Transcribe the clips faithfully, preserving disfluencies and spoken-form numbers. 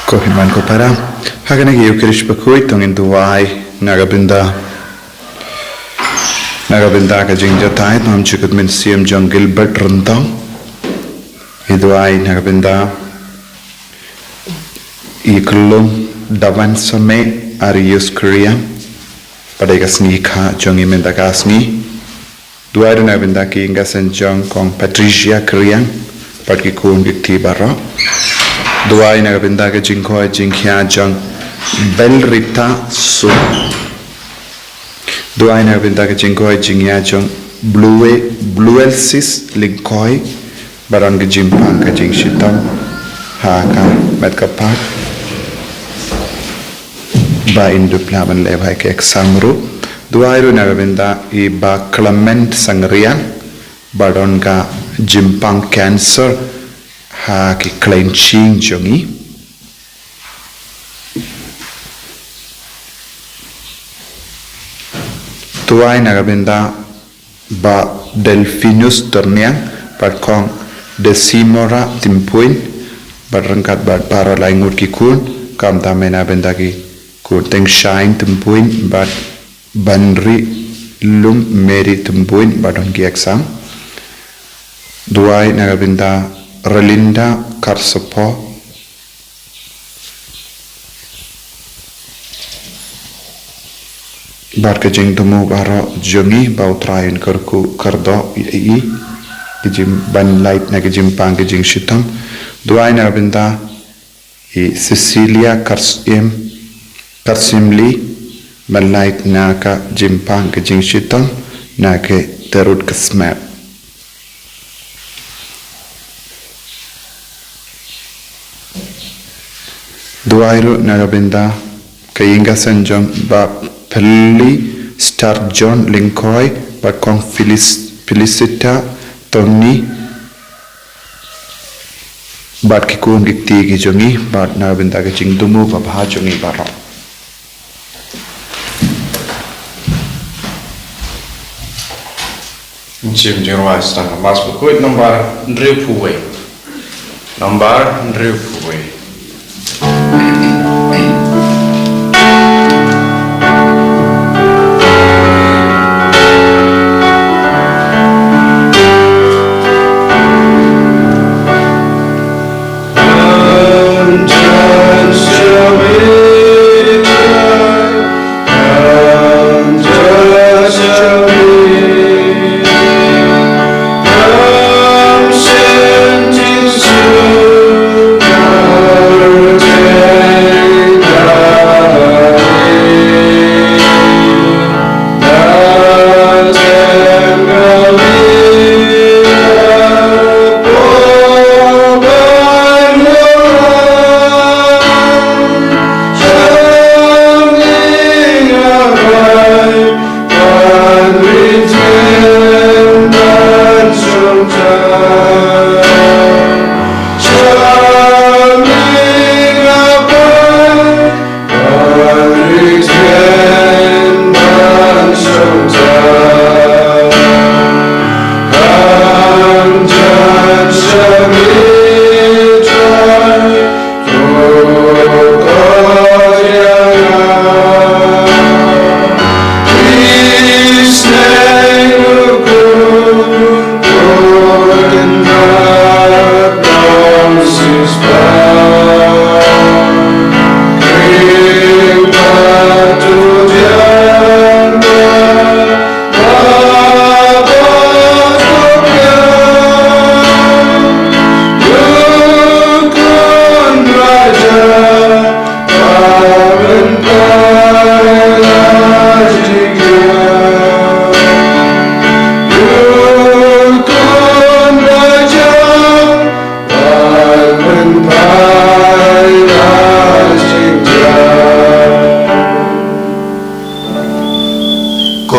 Ko hynmen ko para, ha kane ka Eucharist bakhuid to ngin duwai na ka bynta, na ka bynta ka jingjatai Nongshakri Mynsiem jong Gilbert Ryntong. Ngi duwai na ka bynta i Kyllum Dawan Sameh Arius Kyriang, ba dei ka sngi kha jong i mynta ka sngi. Duwai ruh na ka bynta ki ïing ka seng jong Kong Patricia Kyriang bad ki khun ki kti baroh. Duwai na ka bynta ka jingkoit jingkhiah jong Belrita Sum. Duwai na ka bynta ka jingkoit jingkhiah jong Blue, Bluelsis Lyngkhoi, ba don ka jingpang ka jingshitom ha ka met ka phad, ba in dup lah ban leh bha ïa ka exam ruh. Duwai ruh na ka bynta i Bah Clement Sangriang, ba don ka jingpang cancer ha ki khlaiñ shyieng jong i. Duwai na ka bynta Bah Delphinus Tyrniang bad Kong Desimora Tympuin bad ryngkat bad baroh lai ngut ki khun, khamtam na ka bynta ki khun Tengshaiñ Tympuin bad Banri Lum Mary Tympuin ba don ki exam. Duwai na ka bynta Relinda Karsopo bad ka jingthmu baroh jong i, ba U Trai un kyrkhu kyrdoh ïa i, ka jingban lait na ka jingpang ka jingshitom. Duwai na ka bynta i Cecilia Karsim, Karsimli, ban lait na ka jingpang ka jingshitom na ka tarut ka smat. Duwai ruh na ka bynta ka ïing ka seng jong Bah Peli Star John Lyngkhoi bad Kong Felis-, Felicita Tony bad ki khun ki kti ki jong i, bad na ka bynta ka jingthmu babha jong i baroh. Jingim jingruwai sa tang ka Mass bakhuid nombar hynriewphew wei. Nombar hynriewphew wei.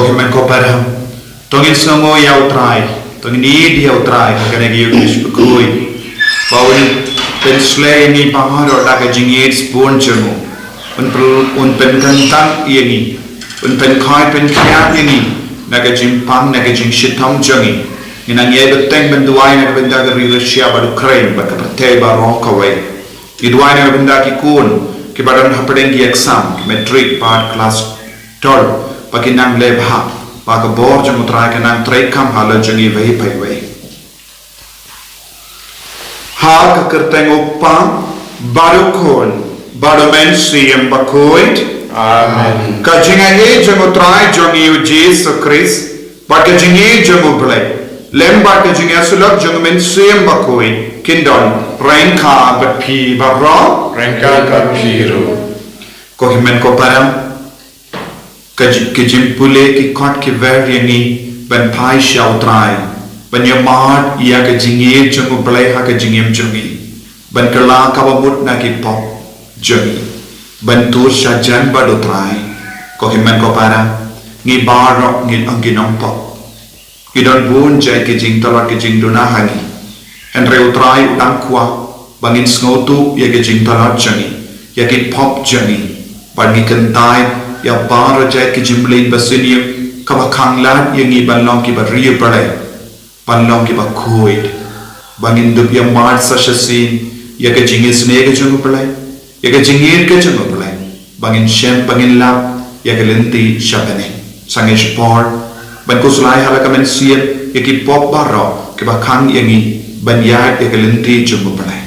Ko hynmen ko para, to ngin sngewnguh ïa U Trai, to ngin ïeit ïa U Trai ha kane ka ïing bakhuid, ba un pynshlei ïa ngi baroh da ka jingïeit sbun jong u. Un pyn-, un pynkyntang ïa ngi, un pynkhiah pynkhiah ïa ngi na ka jingpang, na ka jingshitom jong ngi. Ngin nang ïai bteng ban duwai na ka bynta ka ri Russia bad Ukraine bad ka pyrthei baroh kawei. Ngi duwai na ka bynta ki khun kiba don hapdeng ki exam, ki matric bad klas twelve, ba kin nang leh bha, ba ka bor jong U Trai kan nang treikam halor jong ngi iwei pa iwei. Ha ka kyrteng U Kpa bad U Khun bad U Mynsiem Bakhuid. Amen. Ka jingaiei jong U Trai jong ngi U Jisu Khrist bad ka jingïeit jong U Blei lem bad ka jingïasyllok jong U Mynsiem Bakhuid kin don ryngkat bad phi baroh. Ryngkat bad phi ruh. Ko hynmen ko para, ka ji-, ka jingpule ki kot ki wer ïa ngi ban phai sha U Trai, ban ïa mad ïa ka jingïeit jong U Blei ha ka jingim jong ngi, ban kylla kaba mut na ki pop jong ngi, ban tur sha jan bad U Trai. Ko hynmen ko para, ngi baroh ngi ong ki nongpop. Ki don bun jait ki jingtlot ki jingduna ha ngi. Hynrei U Trai u dang kwah ba ngin sngewthuh ïa ki jingtlot jong ngi, ïa ki pop jong ngi, bad ngi kyntait ïa baroh jait ki jingmlien basniew kaba khanglad ïa ngi ban long kiba riewblei, ban long kiba khuid, ba ngin dup ïa mad sa shisien ïa ka jingisynei ka jong U Blei, ïa ka jingïeit ka jong U Blei, ba ngin shem, ba ngin lap ïa ka lynti sha bneng. Sa ngi shipor ban khuslai ha la ka mynsiem ïa ki pop baroh kiba khang ïa ngi ban ïaid ïa ka lynti jong U Blei.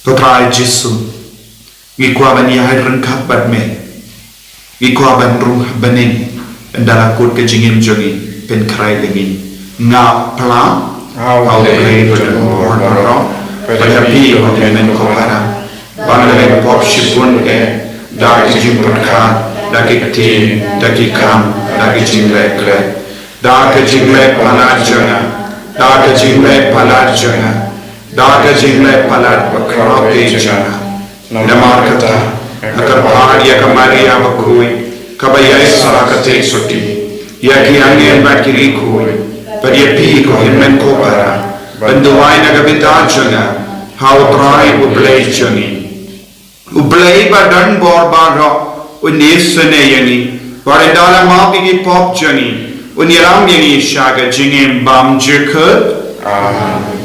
Ko Trai Jisu, ngi kwah ban ïaid ryngkat bad me. Ngi kwah ban rung ha bneng, ynda la kut ka jingim jong ngi, pynkhreh ïa ngi. Nga phla ha U Blei badonbor baroh, bad ha phi ko hynmen ko para, ba nga la leh pop shibun eh, da ki jingpyrkhat, da ki ktien, da ki kam, da ki jingleh khleh, da ka jingleh palat jong nga, da ka jingleh palat jong nga, da ka jingleh palat bakhraw jong nga. Namar kata, nga kyrpad ïa ka Maria bakhuid, kaba ïaisah ka teksotti, ïa ki angel bad ki riewkhuid, bad ïa phi ko hynmen ko para, ban duwai na ka bynta jong nga ha U Trai U Blei jong ngi. U Blei badonbor baroh un isynei ïa ngi, bad ynda la map ïa ki pop jong ngi, un ïalam ïa ngi sha ka jingim bymjukut. Amen.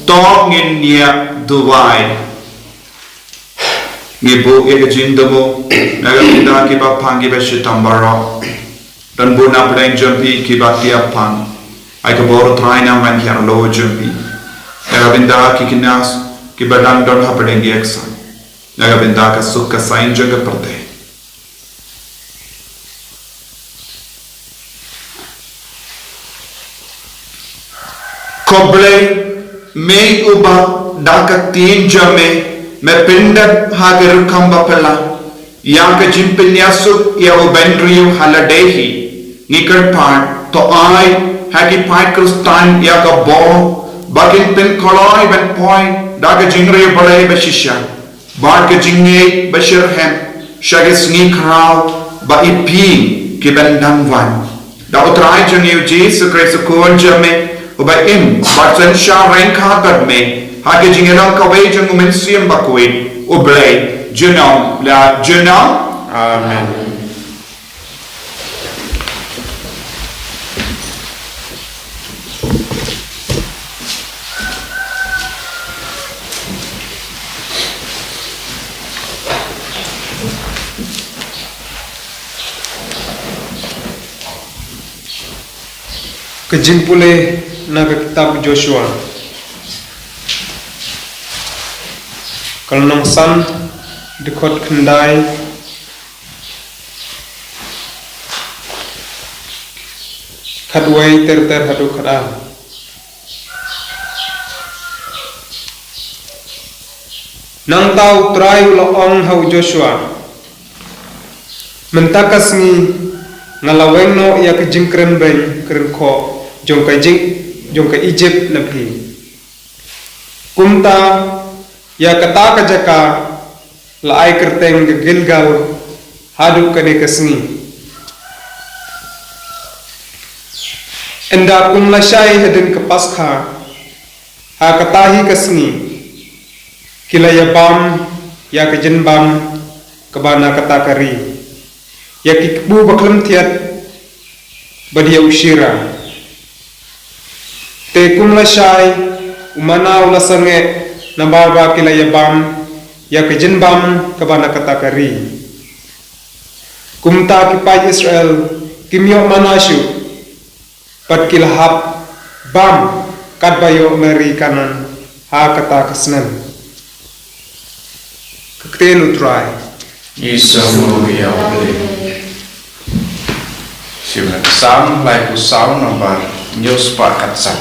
To ngin ïa duwai. Ngi buh ïa ka jingthmu na ka bynta kiba pang kiba shitom baroh. Don bun na pdeng jong phi kiba thiah pang. Ai ka bor U Trai na man ki arlo jong phi. Na ka bynta ki khynnah kiba dang don hapdeng ki exam. Na ka bynta ka suk ka saiñ jong ka pyrthei. Ko Blei, me uba da ka ktien jong me, me pyndep ha ka rukom baphylla ïa ka jingpynïasuk ïa u bynriew ha lade hi. Ngi kyrpad, to ai ha ki paid Khristan ïa ka bor ba kin pynkloi ban poi da ka jingriewblei bashisha bad ka jingngeit bashitrhem sha ki sngi khraw ba i phi ki ban dang wan. Da U Trai jong ngi U Jisu Khrist U Khun jong me, uba im bad synshar ryngkat bad me ha ka jingïalang kawei jong U Mynsiem Bakhuid, U Blei junom la junom. Amen. Ka jingpule na ka kitab Joshua, ka lynnong san, dkhot khyndai, khatwei ter ter haduh khatar. Nangta U Trai u la ong ha u Joshua, mynta ka sngi nga la weng noh ïa ka jingkren beiñ kren khoh jong ka jing jong ka Ijipt na phi. Kumta ïa kata ka jaka la ai kyrteng ka Gilgal haduh kane ka sngi. Ynda kum lashai hadien ka Paskha, ha kata hi ka sngi, ki la ïabam ïa ka jingbam kaba na kata ka ri, ïa ki kpu bakhlem thiat bad ïa u shira. Te kum lashai u manna u la sangeh, namar ba ki la ïabam ïa ka jingbam kaba na kata ka ri. Kumta ki paid Israel kim ïoh manna shuh, bad ki la hap bam katba ïoh na ri Kanaan ha kata ka snem. Ka ktien U Trai. Ngi sngewbha ïa U Blei. Shim na ka Salm, laiphew saw, nambar hynñiew spah khatsan.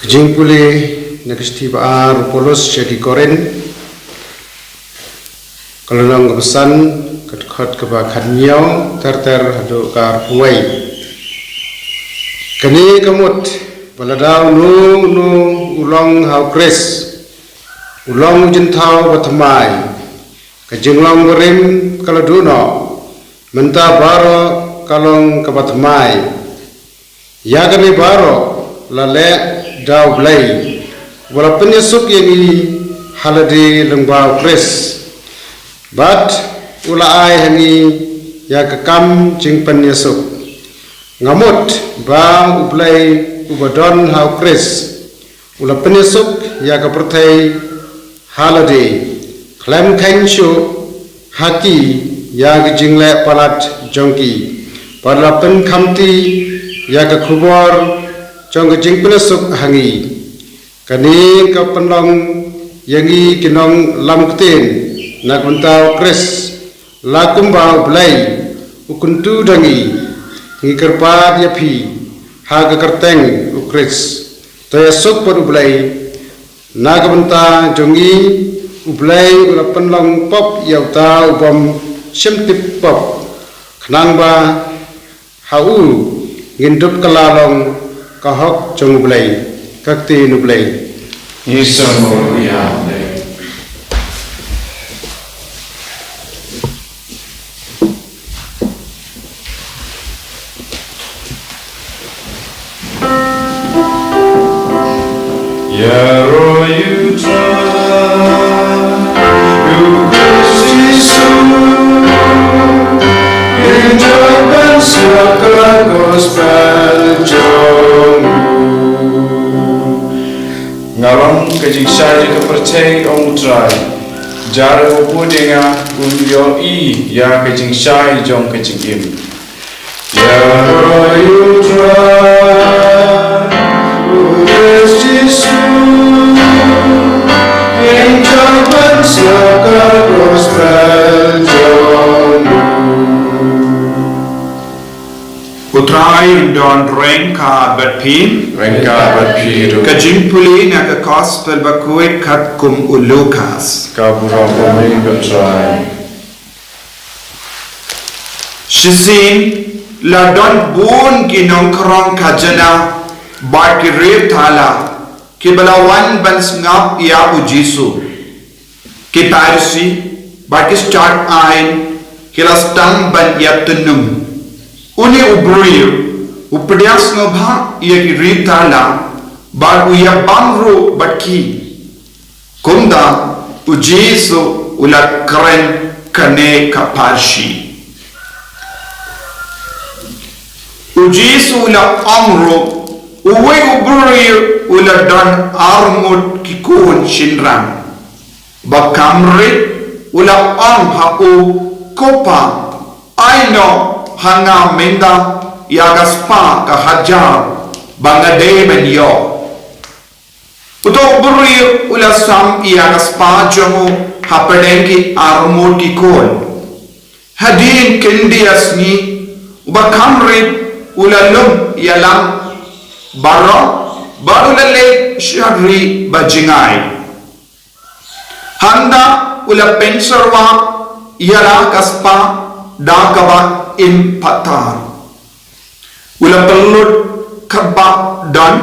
Jingpule na ka shithi ba ar u Paulus sha ki Korinth, ka lynnong kaba san, ka dkhot kaba khathynñiew ter ter haduh ka arphew wei. Kane ka mut ba lada uno uno u long ha u Khrist, u long u jingthaw ba thymmai. Ka jinglong barim ka la duh noh, mynta baroh ka long kaba thymmai. Ïa kane baroh la leh da U Blei, uba la pynïasuk ïa ngi ha lade lyngba u Khrist, bad u la ai ha ngi ïa ka kam jingpynïasuk. Nga mut ba U Blei uba don ha u Khrist u la pynïasuk ïa ka pyrthei ha lade, khlem kheiñ shuh ha ki ïa ka jingleh palat jong ki, bad la pynkhamti ïa ka khubor jong ka jingpynïasuk ha ngi. Kane ka pynlong ïa ngi ki nonglam ktien na ka bynta u Khrist, la kumba U Blei u kyntu da ngi, ngi kyrpad ïa phi ha ka kyrteng u Khrist. To ïasuk bad U Blei na ka bynta jong ngi. U Blei u la pynlong pop ïa uta u bym shym tip pop, khnang ba ha u ngin dup kylla long ka hok jong U Blei, ka ktien U Blei. Ngi sngewbha ïa U Blei. Ïaroh ïa U Trai, U Khrist Jisu, ngin ïoh ban shah ka gospel jong u. Nga long ka jingshai jong ka pyrthei, ong U Trai. Jar uba bud ïa nga un ïohi ïa ka jingshai jong ka jingim. Ïaroh ïa U Trai, U Khrist Jisu, ngin ïoh ban shah ka gospel jong u. U Trai un don ryngkat bad phi. Ryngkat bad phi ruh. Ka jingpule na ka gospel bakhuid katkum u Lukas. Ka burom ïa me, ko Trai. Shisien la don bun ki nongkhrong khajna bad ki riewthala kiba la wan ban sngap ïa u Jisu. Ki Pharisi bad ki stad aiñ ki la sdang ban ïatynñum. Une u briew u pdiang sngewbha ïa ki riewthala bad u ïabam ruh bad ki. Kumta u Jisu u la kren kane ka parshi. U Jisu u la ong ruh, uwei u briew u la don arngut ki khun shynrang. Ba kham rit u la ong ha u, ko pa, ai noh ha nga mynta ïa ka spah ka hajar ba nga dei ban ïoh. Uto u briew u la sam ïa ka spah jong u hapdeng ki arngut ki khun. Hadien khyndiat sngi, uba kham rit u la lum ïalam baroh bad u la leit sha ri ba jngai. Hangta u la pynsyrwa ïa la ka spah da kaba im patar. U la pynlut katba don,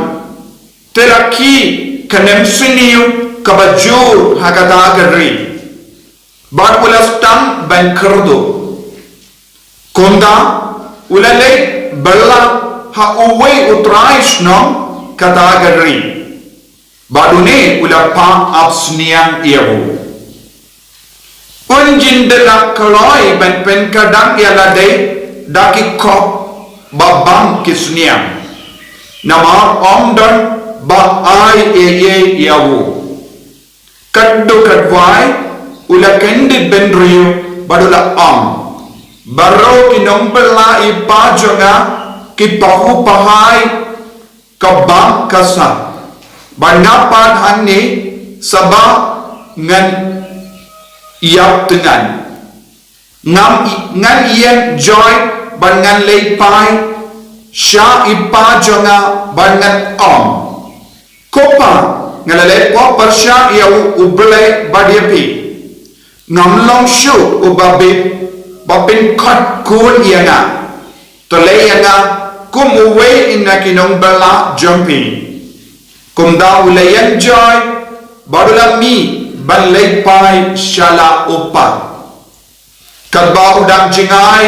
te la khie ka nemsniew kaba jur ha kata ka ri. Bad u la sdang ban kyrduh. Kumta u la leit bylla ha uwei u trai shnong kata ka ri. Bad une u la phah ap sniang ïa u. Un jin da la kloi ban pynkdang ïa lade da ki khop ba bam ki sniang. Namar ym don ba ai ei ei ïa u. Katto katwai u la kyndit bynriew bad u la ong, baroh ki nongbylla i pa jong nga ki pahuh pahai ka bam ka sah. Bad nga pat hangne sa ba ngan ïap thngan. Ngam i-, ngan ïeng joi bad ngan leit phai sha i pa jong nga bad ngan ong, Ko Pa, nga la leh pop pyrshah ïa u, u Blei bad ïa phi. Ngam long shuh uba bit ba phin khot khun ïa nga. To leh ïa nga kum uwei na ki nongbylla jong phi. Kumta u la ïeng jai bad u la mih ban leit phai sha la u pa. Katba u dang jngai,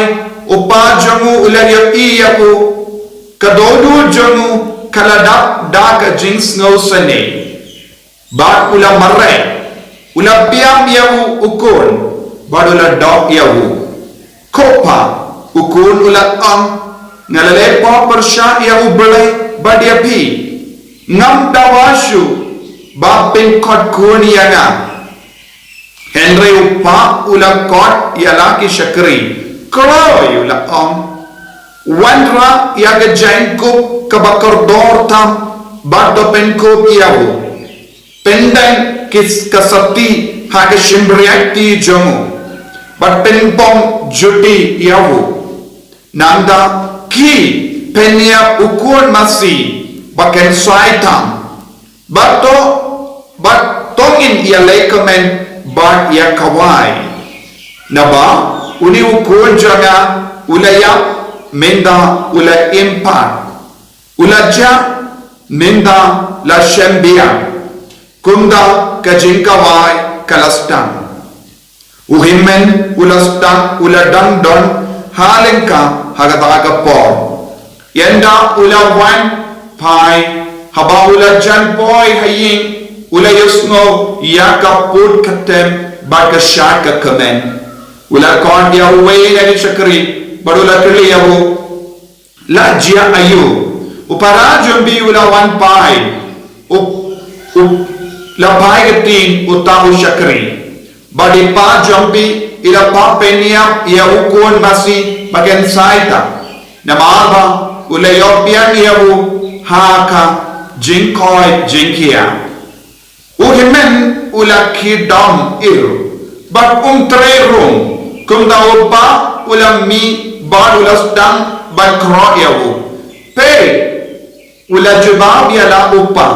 u pa jong u u la ïohi ïa u. Ka dohnud jong u ka la dap da ka jingsngewsynei. Bad u la mareh, u la biam ïa u u khun, bad u la doh ïa u. Ko pa, u khun u la ong, nga la leh pop pyrshah ïa u Blei bad ïa phi. Ngam dawa shuh ba phin khot khun ïa nga. Hynrei u pa u la khot ïa la ki shakri, kloi u la ong, wanrah ïa ka jaiñkup kaba kordor tam, bad to pynkup ïa u. Pyndeng ki s-, ka sati ha ka shympriahti jong u, bad pynbom juti ïa u. Nangta khie pynïap u khun masi ba kynsai tam. Bad to, bad to ngin ïalehkmen bad ïakawai. Naba une u khun jong nga u la ïap, mynta u la im pat. U la jah, mynta la shem biang. Kumta ka jingkawai ka la sdang. U hynmen u la sdang, u la dang don ha lyngkha ha kata ka por. Ynda u la wan phai, haba u la jan poi ha ïing, u la ïohsngew ïa ka pud ka tem bad ka shad ka kmen. U la khot ïa uwei na ki shakri bad u la kylli ïa u, la jia aïu? U para jong phi u la wan phai. U, u la phai ka ktien uta u shakri. Bad i pa jong phi i la pynïap ïa u khun masi ba kynsai tam. Namar ba u la ïoh biang ïa u ha ka jingkhoi jingkhiah. U hynmen u la khie dom ir bad um treh rung. Kumta u pa u la mih bad u la sdang ban khroh ïa u. Peit, u la jubab ïa la u pa,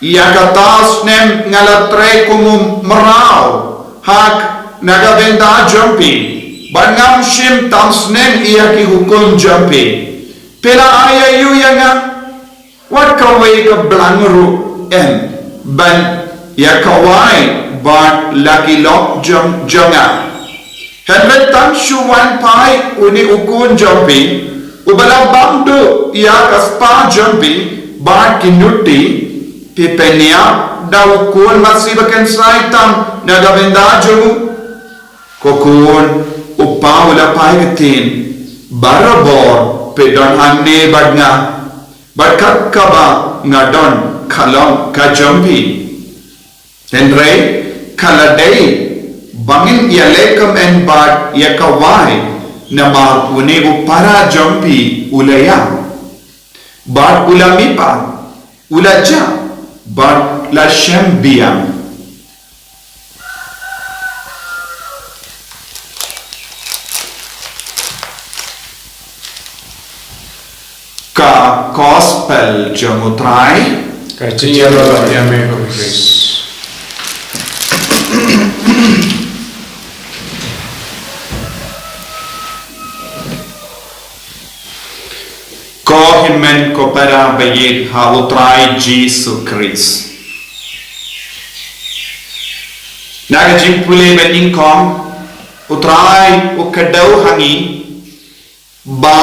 ïa kata snem nga la treh kum u mraw ha ka, na ka bynta jong phi, bad ngam shim tam snem ïa ki hukum jong phi. Phi la ai aïu ïa nga? Wat kawei ka blang ruh em ban ïakawai bad la ki lok jong, jong nga. Hynrei tang shu wan phai une u khun jong phi, uba la bam duh ïa ka spah jong phi bad ki nuti, phi pynïap da u khun masi ba kynsai tam na ka bynta jong u. Ko khun, u pa u la phai ka ktien, barabor phi don hangne bad nga, bad kat kaba nga don ka long ka jong phi. Hynrei ka la dei ba ngin ïalehkmen bad ïakawai, namar une u para jong phi u la ïap bad u la mih pat, u la jah bad la shem biang. Ka Gospel jong u Trai. Ka jingïaroh ïa me ko Khrist. Ko hynmen ko para ba ïeit ha u Trai Jisu Khrist. Na ka jingpule ba nyngkong, u Trai u kdew ha ngi ba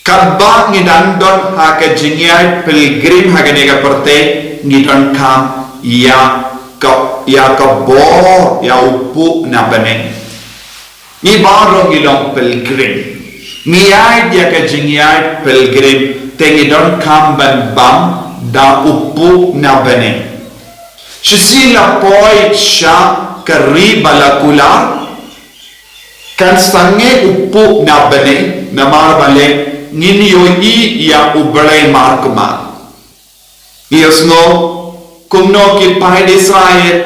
katba ngi dang don ha ka jingïaid pilgrim ha kane ka pyrthei, ngi donkam ïa ka, ïa ka bor, ïa u puh na bneng. Ngi baroh ngi long pilgrim. Ngi ïaid ïa ka jingïaid pilgrim, te ngi donkam ban bam da u puh na bneng. Shisien la poi sha ka ri ba la kular, kan sangeh u puh na bneng, namar balei? Ngin ïohi ïa u Blei markhmat. Ïohsngew kumno ki paid Israel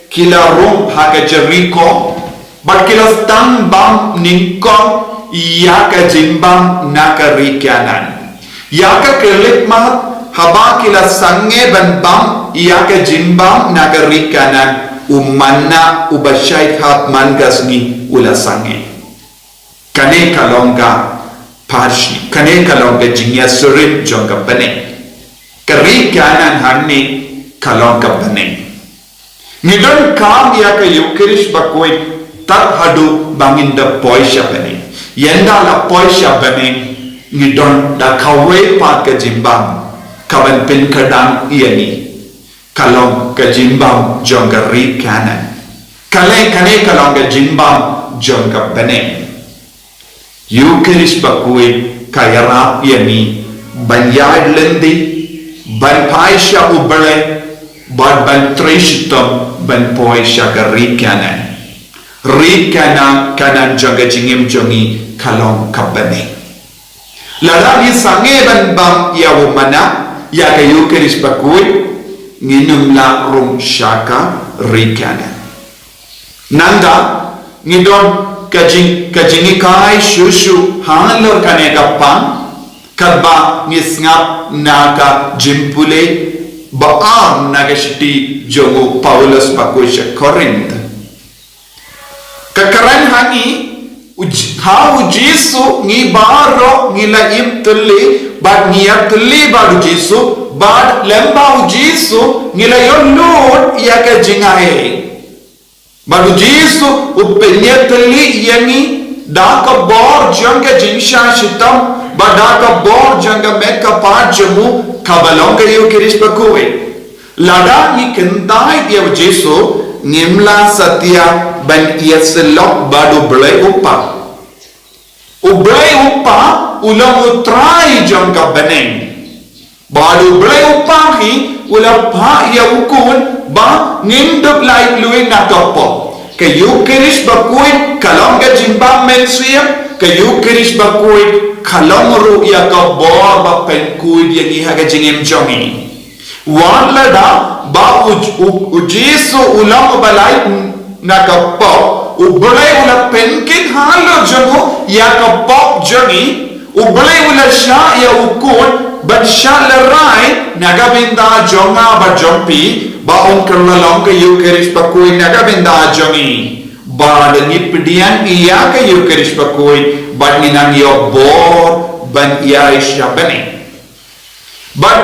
ki la rung ha ka Jeriko, bad ki la sdang bam nyngkong ïa ka jingbam na ka ri Kanaan. Ïa ka khyllipmat Haba ki la sangeh ban bam ïa ka jingbam na ka ri Kanaan, u manna uba shait hap man ka sngi u la sangeh. Kane ka long ka pharshi, kane ka long ka jingïasyriem jong ka bneng. Ka ri Kanaan hangne ka long ka bneng. Ngi donkam ïa ka Ïukharist Bakhuid tad haduh ba ngin da poi sha bneng. Ynda la poi sha bneng, ngi don da kawei pat ka jingbam kaban pynkyrdan ïa ngi. Ka long ka jingbam jong ka ri Kanaan. Kane, kane ka long ka jingbam jong ka bneng. Ïukharist Bakhuid ka ïarap ïa ngi ban ïaid lynti, ban phai sha U Blei, bad ban trei shitom ban poi sha ka ri Kanaan. Ri Kanaan, Kanaan jong ka jingim jong ngi ka long ka bneng. Lada ngi sangeh ban bam ïa u manna, ïa ka Ïukharist Bakhuid, ngin ym lah rung sha ka ri Kanaan. Nangta ngi don ka jing, ka jinghikai shuh shuh halor kane ka pang, katba ngi sngap na ka jingpule ba ar na ka shithi jong u Paulus bakhuid sha Korinth. Ka kren ha ngi, u J-, ha u Jisu ngi baroh ngi la im tylli, bad ngi ïatylli bad u Jisu, bad lem bad u Jisu ngi la ïoh lut ïa ka jingaiei. Bad u Jisu u pynïatylli ïa ngi da ka bor jong ka jingshah shitom, bad da ka bor jong ka met ka phad jong u kaba long ka Ïukharist Bakhuid. Lada ngi kyntait ïa u Jisu, ngim lah satia ban ïasyllok bad U Blei U Kpa. U Blei U Kpa u long u Trai jong ka bneng. Bad U Blei U Kpa hi u la phah ïa u Khun ba ngin dup lait lut na ka pop. Ka Ïukharist Bakhuid ka long ka jingbam mynsiem, ka Ïukharist Bakhuid ka long ruh ïa ka bor ba pynkhuid ïa ngi ha ka jingim jong ngi. Wat lada ba u, u, u Jisu u long uba lait na ka pop, U Blei u la pynkit halor jong u ïa ka pop jong ngi, U Blei u la shah ïa u Khun ban shah lehrain na ka bynta jong nga bad jong phi, ba un kylla long ka Ïukharist Bakhuid na ka bynta jong ngi. Bad ngi pdiang ïa ka Ïukharist Bakhuid, bad ngi nang ïoh bor ban ïaid sha bneng. Bad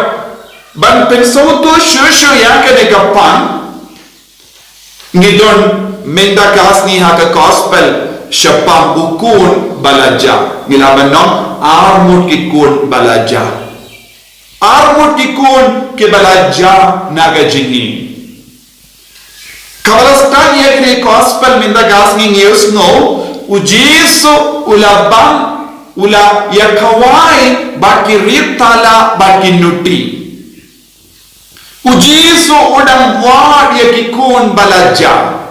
ban pynsngewthuh shuh shuh ïa kane ka pang, ngi don mynta ka sngi ha ka gospel shaphang u khun ba la jah. Ngi lah ban ong arngut ki khun ba la jah. Arngut ki khun kiba la jah na ka jingim. Kaba la stad ïa kane ka gospel mynta ka sngi ngi ïohsngew, u Jisu u la bam, u la ïakhawai bad ki riewtala bad ki nuti. U Jisu u dang wad ïa ki khun ba la jah.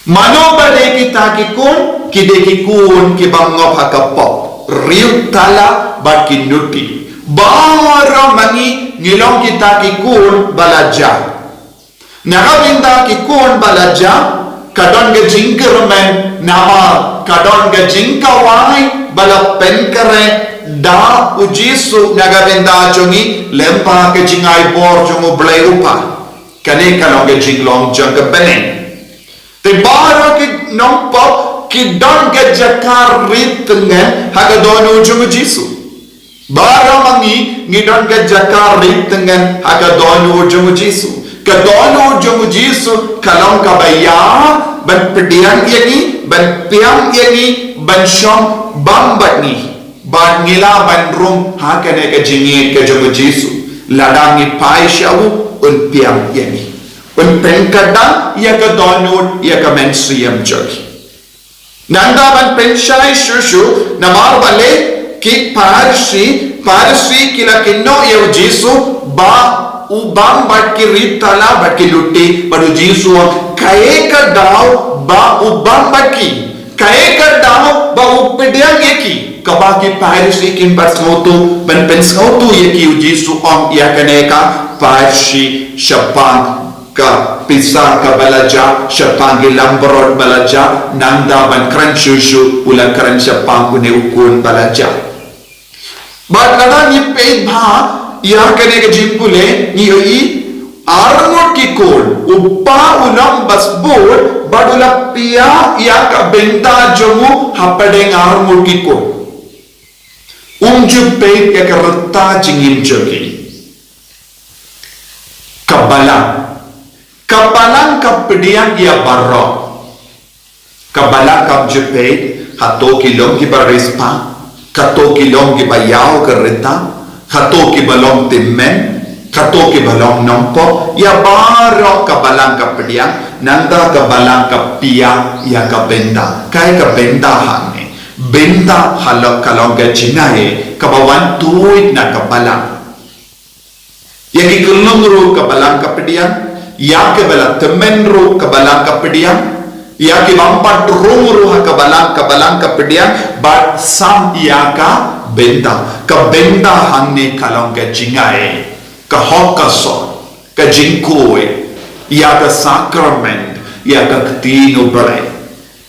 Mano ba dei kita ki khun? Ki dei ki khun kiba ngop ha ka pop, riewtala bad ki nuti. Baroh ma ngi ngi long kita ki khun ba la jah. Na ka bynta ki khun ba la jah, ka don ka jingkyrmen, namar ka don ka jingkhawai ba la pynkhreh da u Jisu na ka bynta jong ngi lyngba ka jingai bor jong U Blei U Kpa. Kane ka long ka jinglong jong ka bneng. Te baroh ki nongpop ki don ka jaka rit tyngen ha ka dohnud jong u Jisu. Baroh ma ngi ngi don ka jaka rit tyngen ha ka dohnud jong u Jisu. Ka dohnud jong u Jisu ka long kaba ïa ban pdiang ïa ngi, ban piam ïa ngi, ban shong bam bad ngi. Bad ngi lah ban rung ha kane ka jingïeit ka jong u Jisu. Lada ngi phai sha u, un piam ïa ngi, un pynkyrdan ïa ka dohnud, ïa ka mynsiem jong ngi. Nangta ban pynshai shuh shuh, namar balei ki Pharisi, Pharisi ki la kynnoh ïa u Jisu ba u bam bad ki riewtala bad ki nuti, bad u Jisu u ong kaei ka daw ba u bam bad ki? Kaei ka daw ba u pdiang ïa ki? Kaba ki Pharisi kim pat sngewthuh, ban pynsngewthuh ïa ki u Jisu u ong ïa kane ka pharshi shaphang ka pisa kaba la jah, shaphang ki langbrot ba la jah, nangta ban kren shuh shuh u la kren shaphang une u khun ba la jah. Bad lada ngi peit bha, ïa kane ka jingpule, ngi ïohi arngut ki khun, u kpa u long ba sbur, bad u la pia ïa ka bynta jong u hapdeng arngut ki khun. Um ju peit ïa ka rta jingim jong ki. Ka balang. Ka balang ka pdiang ïa baroh. Ka balang kam ju peit, hato ki long kiba riewspah, hato ki long kiba ïaw ka rta, hato kiba long tymmen, hato kiba long nongpop, ïa baroh ka balang ka pdiang, nangta ka balang ka pia ïa ka bynta. Kaei ka bynta hangne? Bynta halor ka long ka jingaiei kaba wan tuid na ka balang. Ïa ki khyllung ruh ka balang ka pdiang, ïa kiba la tymmen ruh ka balang ka pdiang, ïa ki bym pat rung ruh ha ka balang, ka balang ka pdiang, bad sam ïa ka bynta. Ka bynta hangne ka long ka jingaiei, ka hok ka sor, ka jingkhuid, ïa ka sakrament, ïa ka ktien U Blei.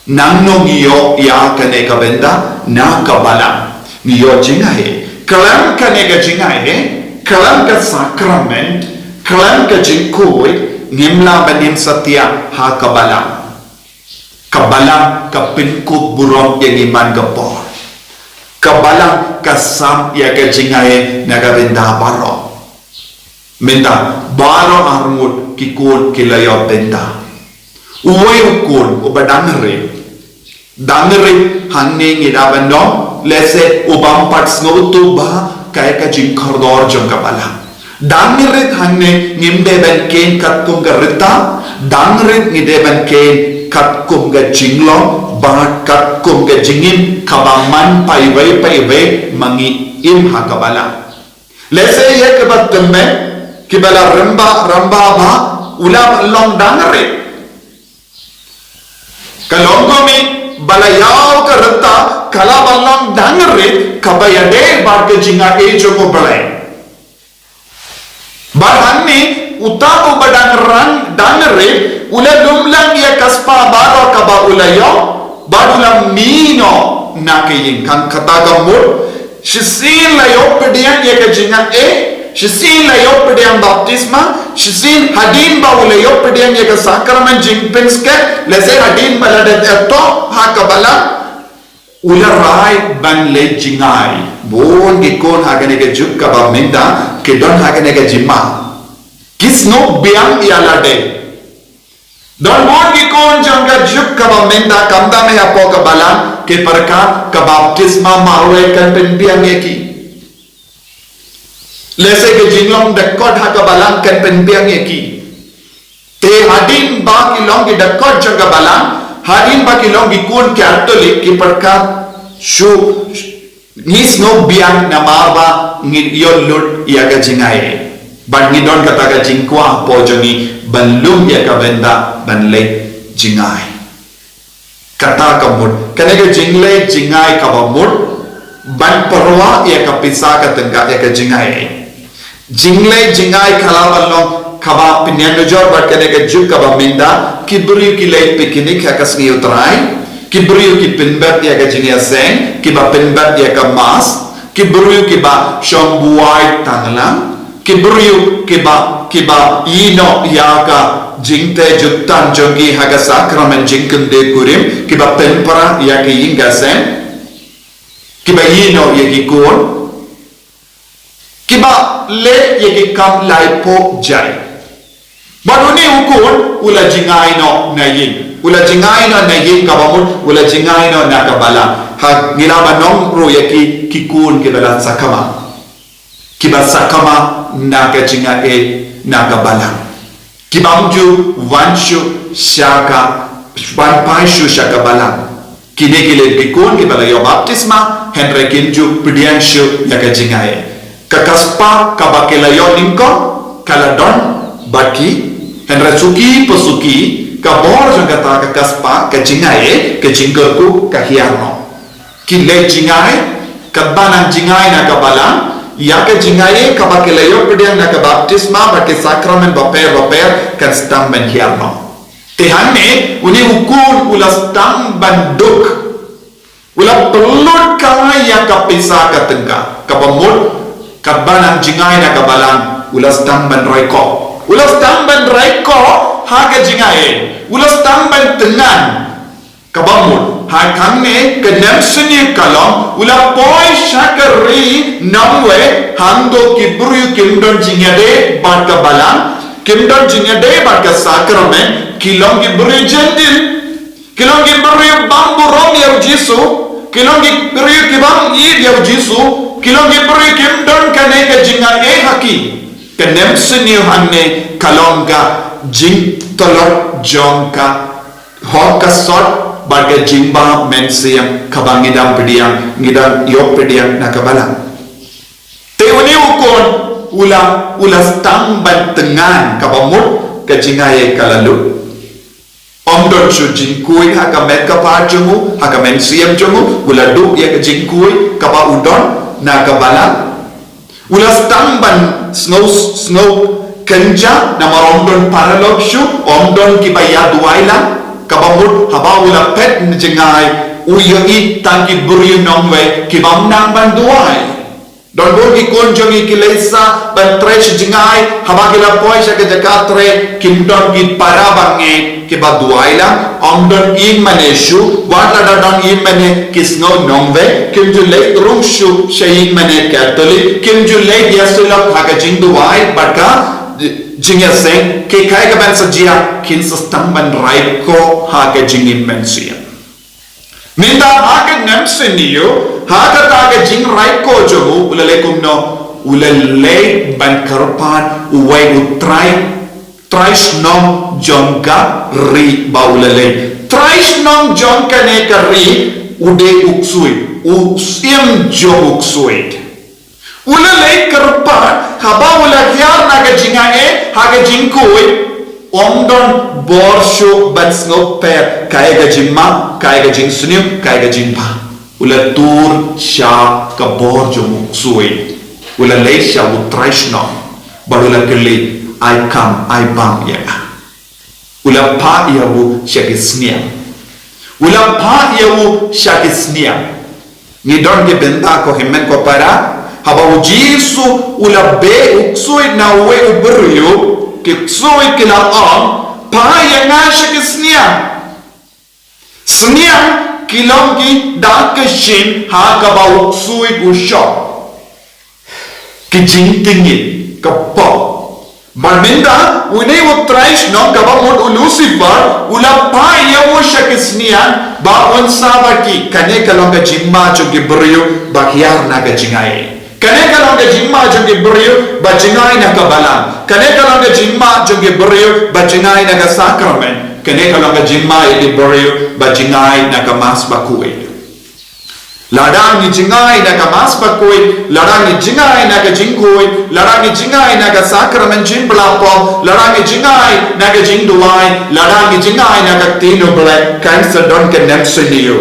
Nangno ngi ïoh ïa kane ka bynta? Na ka balang. Ngi ïoh jingaiei. Khlem kane ka jingaiei, khlem ka sakrament, khlem ka jingkhuid, ngim lah ban im satia ha ka balang. Ka balang ka pynkup burom ïa ngi man ka por. Ka balang ka sam ïa ka jingaiei na ka bynta baroh. Mynta baroh arngut ki khun ki la ïoh bynta. Uwei u khun uba dang rit. Dang rit hangne ngi dei ban ong, lehse u bym pat sngewthuh bha kaei ka jingkordor jong ka balang. Dang rit hangne ngim dei ban kheiñ katkum ka rta. Dang rit ngi dei ban kheiñ katkum ka jinglong bad katkum ka jingim kaba man paiwei paiwei ma ngi im ha ka balang. Lehse ïa kiba tymmen, kiba la rangbah rangbah bha, u la long dang rit. Ka long kum i ba la ïaw ka rta, ka la ban long dang rit kaba ïadei bad ka jingaiei jong U Blei. Bad hangne uta uba dang rang dang rit u la lum lang ïa ka spah baroh kaba u la ïoh, bad u la mih noh na ka ïing. Kan kata ka mut, shisien la ïoh pdiang ïa ka jingaiei, shisien la ïoh pdiang baptisma, shisien hadien ba u la ïoh pdiang ïa ka sakrament jingpynskhem, lehse hadien ba la dep ïatoh ha ka balang, u la rai ban leit jingai. Bun ki khun ha kane ka juk kaba mynta ki don ha kane ka jingma. Ki sngewbiang ïa lade. Don bun ki khun jong ka juk kaba mynta, khamtam hapoh ka balang, ki pyrkhat ka baptisma marwei kan pynbiang ïa ki. Lehse ka jinglong dkhot ha ka balang kan pynbiang ïa ki. Te hadien ba ki long ki dkhot jong ka balang, hadien ba ki long ki khun Katholik, ki pyrkhat, shu, ngi sngewbiang namar ba ngi ïoh lut ïa ka jingaiei. Bad ngi don kata ka jingkwah hapoh jong ngi ban lum ïa ka bynta ban leit jingai. Kata ka mut, kane ka jingleit jingai kaba mut ban pyrwa ïa ka pisa ka tyngka ïa ka jingaiei. Jingleit jingai ka la ban long kaba pynïanujor bad kane ka juk kaba mynta, ki briew ki leit picnic ha ka sngi U Trai, ki briew ki pynbeit ïa ka jingïaseng, kiba pynbeit ïa ka mass, ki briew kiba shong buaid tang lang, ki briew kiba, kiba ïehnoh ïa ka jingteh jutang jong ki ha ka sakrament jingkynduh kurim, kiba pynpra ïa ka ïing ka sem, kiba ïehnoh ïa ki khun, kiba leh ïa ki kam laipoh jait. Bad une u khun u la jingai noh na ïing. U la jingai noh na ïing kaba mut, u la jingai noh na ka balang. Ha, ngi lah ban ong ruh ïa ki, ki khun kiba la sakma. Kiba sakma na ka jingaiei na ka balang. Ki bym ju wan shuh sha ka, wan phai shuh sha ka balang. Kine ki leit ki khun kiba la ïoh baptisma, hynrei kim ju pdiang shuh ïa ka jingaiei. Ka, ka spah kaba ki la ïoh nyngkong ka la don bad ki, hynrei suki pa suki ka bor jong kata ka, ka spah, ka jingaiei, ka jingkyrkhu ka hiar noh. Ki leit jingai, katba nang jingai na ka balang, ïa ka jingaiei kaba ki la ïoh pdiang na ka baptisma bad ki sakrament bapher bapher kan sdang ban hiar noh. Te hangne une u khun u la sdang ban duk. U la pynlut kai ïa ka pisa ka tyngka kaba mut Katba nang jngai na ka balang, u la sdang ban raikhoh. U la sdang ban raikhoh ha ka jingaiei. U la sdang ban tngan. Kaba mut, ha kane ka nemsniew ka long, u la poi sha ka ri nongwei, hangto ki briew kim don jingïadei bad ka balang, kim don jingïadei bad ka sakramen, ki long ki briew Jentil. Ki long ki briew bym burom ïa u Jisu, ki long ki briew ki bym ïeit ïa u Jisu, ki long ki briew kim don kane ka jingaiei ha ki. Ka nemsniew hangne ka long ka jingtlot jong ka hok ka sot bad ka jingbha mynsiem kaba ngi dang pdiang, ngi dang ïoh pdiang na ka balang. Te une u khun u la, u la sdang ban tngan kaba mut ka jingaiei ka la lut. Ym don shuh jingkhuid ha ka met ka phad jong u, ha ka mynsiem jong u, u la duh ïa ka jingkhuid kaba u don na ka balang. U la sdang ban sngew, sngew kynjah namar ym don paralok shuh, ym don kiba ïaduwai lang, kaba mut haba u la phet na jngai, u ïohi tang ki briew nongwei kibym nang ban duwai. Don bun ki khun jong ngi ki leit sah ban trei sha jngai, haba ki la poi sha ka jaka trei kim don ki para bangeit kiba duwai lang, ym don ïingmane shuh, wat lada don ïingmane ki sngew nongwei, kim ju leit rung shuh sha ïingmane Katholik, kim ju leit ïasyllok ha ka jingduwai bad ka jingïaseng, ki kai ka ban sa jia, kin sa sdang ban raikhoh ha ka jingim mynsiem. Mynta ha ka nemsniew, ha kata ka jingraikhoh jong u, u la leit kumno, u la leit ban kyrpad uwei u trai, trai shnong jong ka ri ba u la leit. Trai shnong jong kane ka ri, u dei u ksuid, u syiem jong u ksuid. U la leit kyrpad, haba u la hiar na ka jingaiei, ha ka jingkhuid, ym don bor shuh ban sngewpher, kaei ka jingmap, kaei ka jingsniew, kaei ka jingbam. U la tur sha ka bor jong u ksuid. U la leit sha u trai shnong, bad u la kylli, ai kham, ai bam ïa nga. U la phah ïa u sha ki sniang. U la phah ïa u sha ki sniang. Ngi don ki bynta ko hynmen ko para, haba u Jisu u la beh u ksuid na uwei u briew, ki ksuid ki la ong, phah ïa nga sha ki sniang. Sniang ki long ki dak ka shin ha kaba u ksuid u shong. Ki jingtngit, ka pop. Bad mynta, une u trai shnong kaba mut u Lucifer, u la phah ïa u sha ki sniang, ba un sah bad ki, kane ka long ka jingma jong ki briew, ba hiar na ka jingaiei. Kane ka long ka jingma jong ki briew, ba jngai na ka balang. Kane ka long ka jingma jong ki briew, ba jngai na ka sakramen. Kane ka long ka jingma ïa ki briew, ba jngai na ka Mass bakhuid. Lada ngi jngai na ka Mass bakhuid, lada ngi jngai na ka jingkhuid, lada ngi jngai na ka sakramen jingpyrkhat, lada ngi jngai na ka jingduwai, lada ngi jngai na ka ktien u Blei, kan sa don ka nemsniew.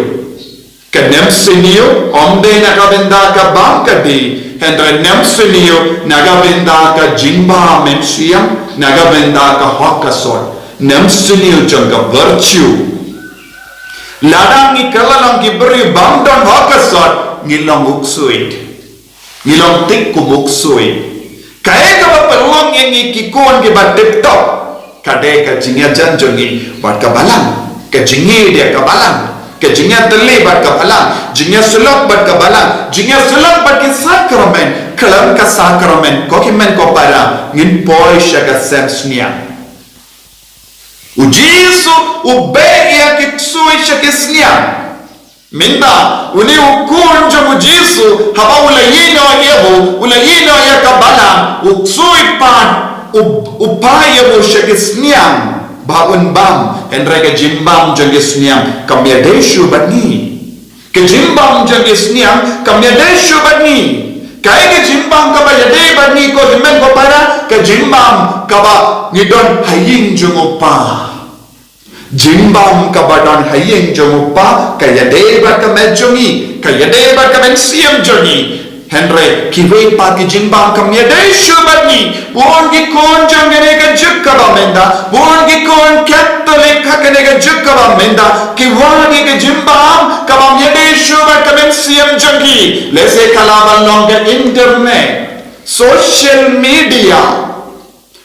Ka nemsniew, ym dei na ka bynta ka bam ka dih, hynrei nemsniew, na ka bynta ka jingbha mynsiem, na ka bynta ka hok ka sot, nemsniew jong ka virtue. Lada ngi kylla long ki briew bym don hok ka sot, ngi long u ksuid. Ngi long tik kum u ksuid. Kaei kaba pynlong ïa ngi ki khun kiba tip top? Ka dei ka jingïajan jong ngi bad ka balang. Ka jingïeit ïa ka balang. Ka jingïatylli bad ka balang. Jingïasyllok bad ka balang. Jingïasyllok bad ki sakramen. Khlem ka sakramen, ko hynmen ko para, ngin poi sha ka sem sniang. U Jisu u beh ïa ki ksuid sha ki sniang. Mynta, une u khun jong u Jisu, haba u la ïehnoh ïa u, u la ïehnoh ïa ka balang, u ksuid pat, u, u phah ïa u sha ki sniang, ba un bam, hynrei ka jingbam jong ki sniang, kam ïadei shuh bad ngi. Ka jingbam jong ki sniang, kam ïadei shuh bad ngi. Kaei ka jingbam kaba ïadei bad ngi ko hynmen ko para, ka jingbam kaba ngi don ha ïing jong u Kpa. Jingbam kaba don ha ïing jong u Kpa, ka ïadei bad ka met jong ngi, ka ïadei bad ka mynsiem jong ngi. Hynrei, kiwei pat ki jingbam kam ïadei shuh bad ngi, bun ki khun jong kane ka juk kaba mynta, bun ki khun Katholik ha kane ka juk kaba mynta, ki wad ïa ka jingbam, kabym ïadei shuh bad ka mynsiem jong ki. Lehse ka lah ban long ka internet. Social media.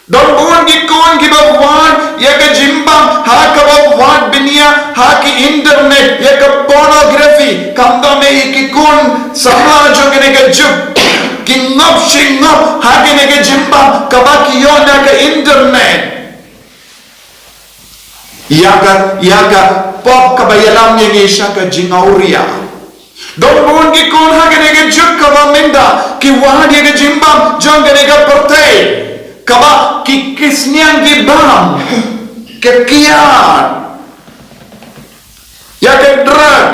Don bun ki khun kiba wad ïa ka jingbam ha kaba wad bniah ha ki internet, ïa ka pornography. Khamtam eh ki khun samla jong kane ka juk, ki ngop shi ngop ha kane ka jingbam kaba ki ïoh na ka internet. Ïa ka, ïa ka pop kaba ïalam ïa ngi sha ka jingawria. Don bun ki khun ha kane ka juk kaba mynta ki wad ïa ka jingbam jong kane ka pyrthei, kaba ki, ki sniang ki bam, ka kiad, ïa ka drug,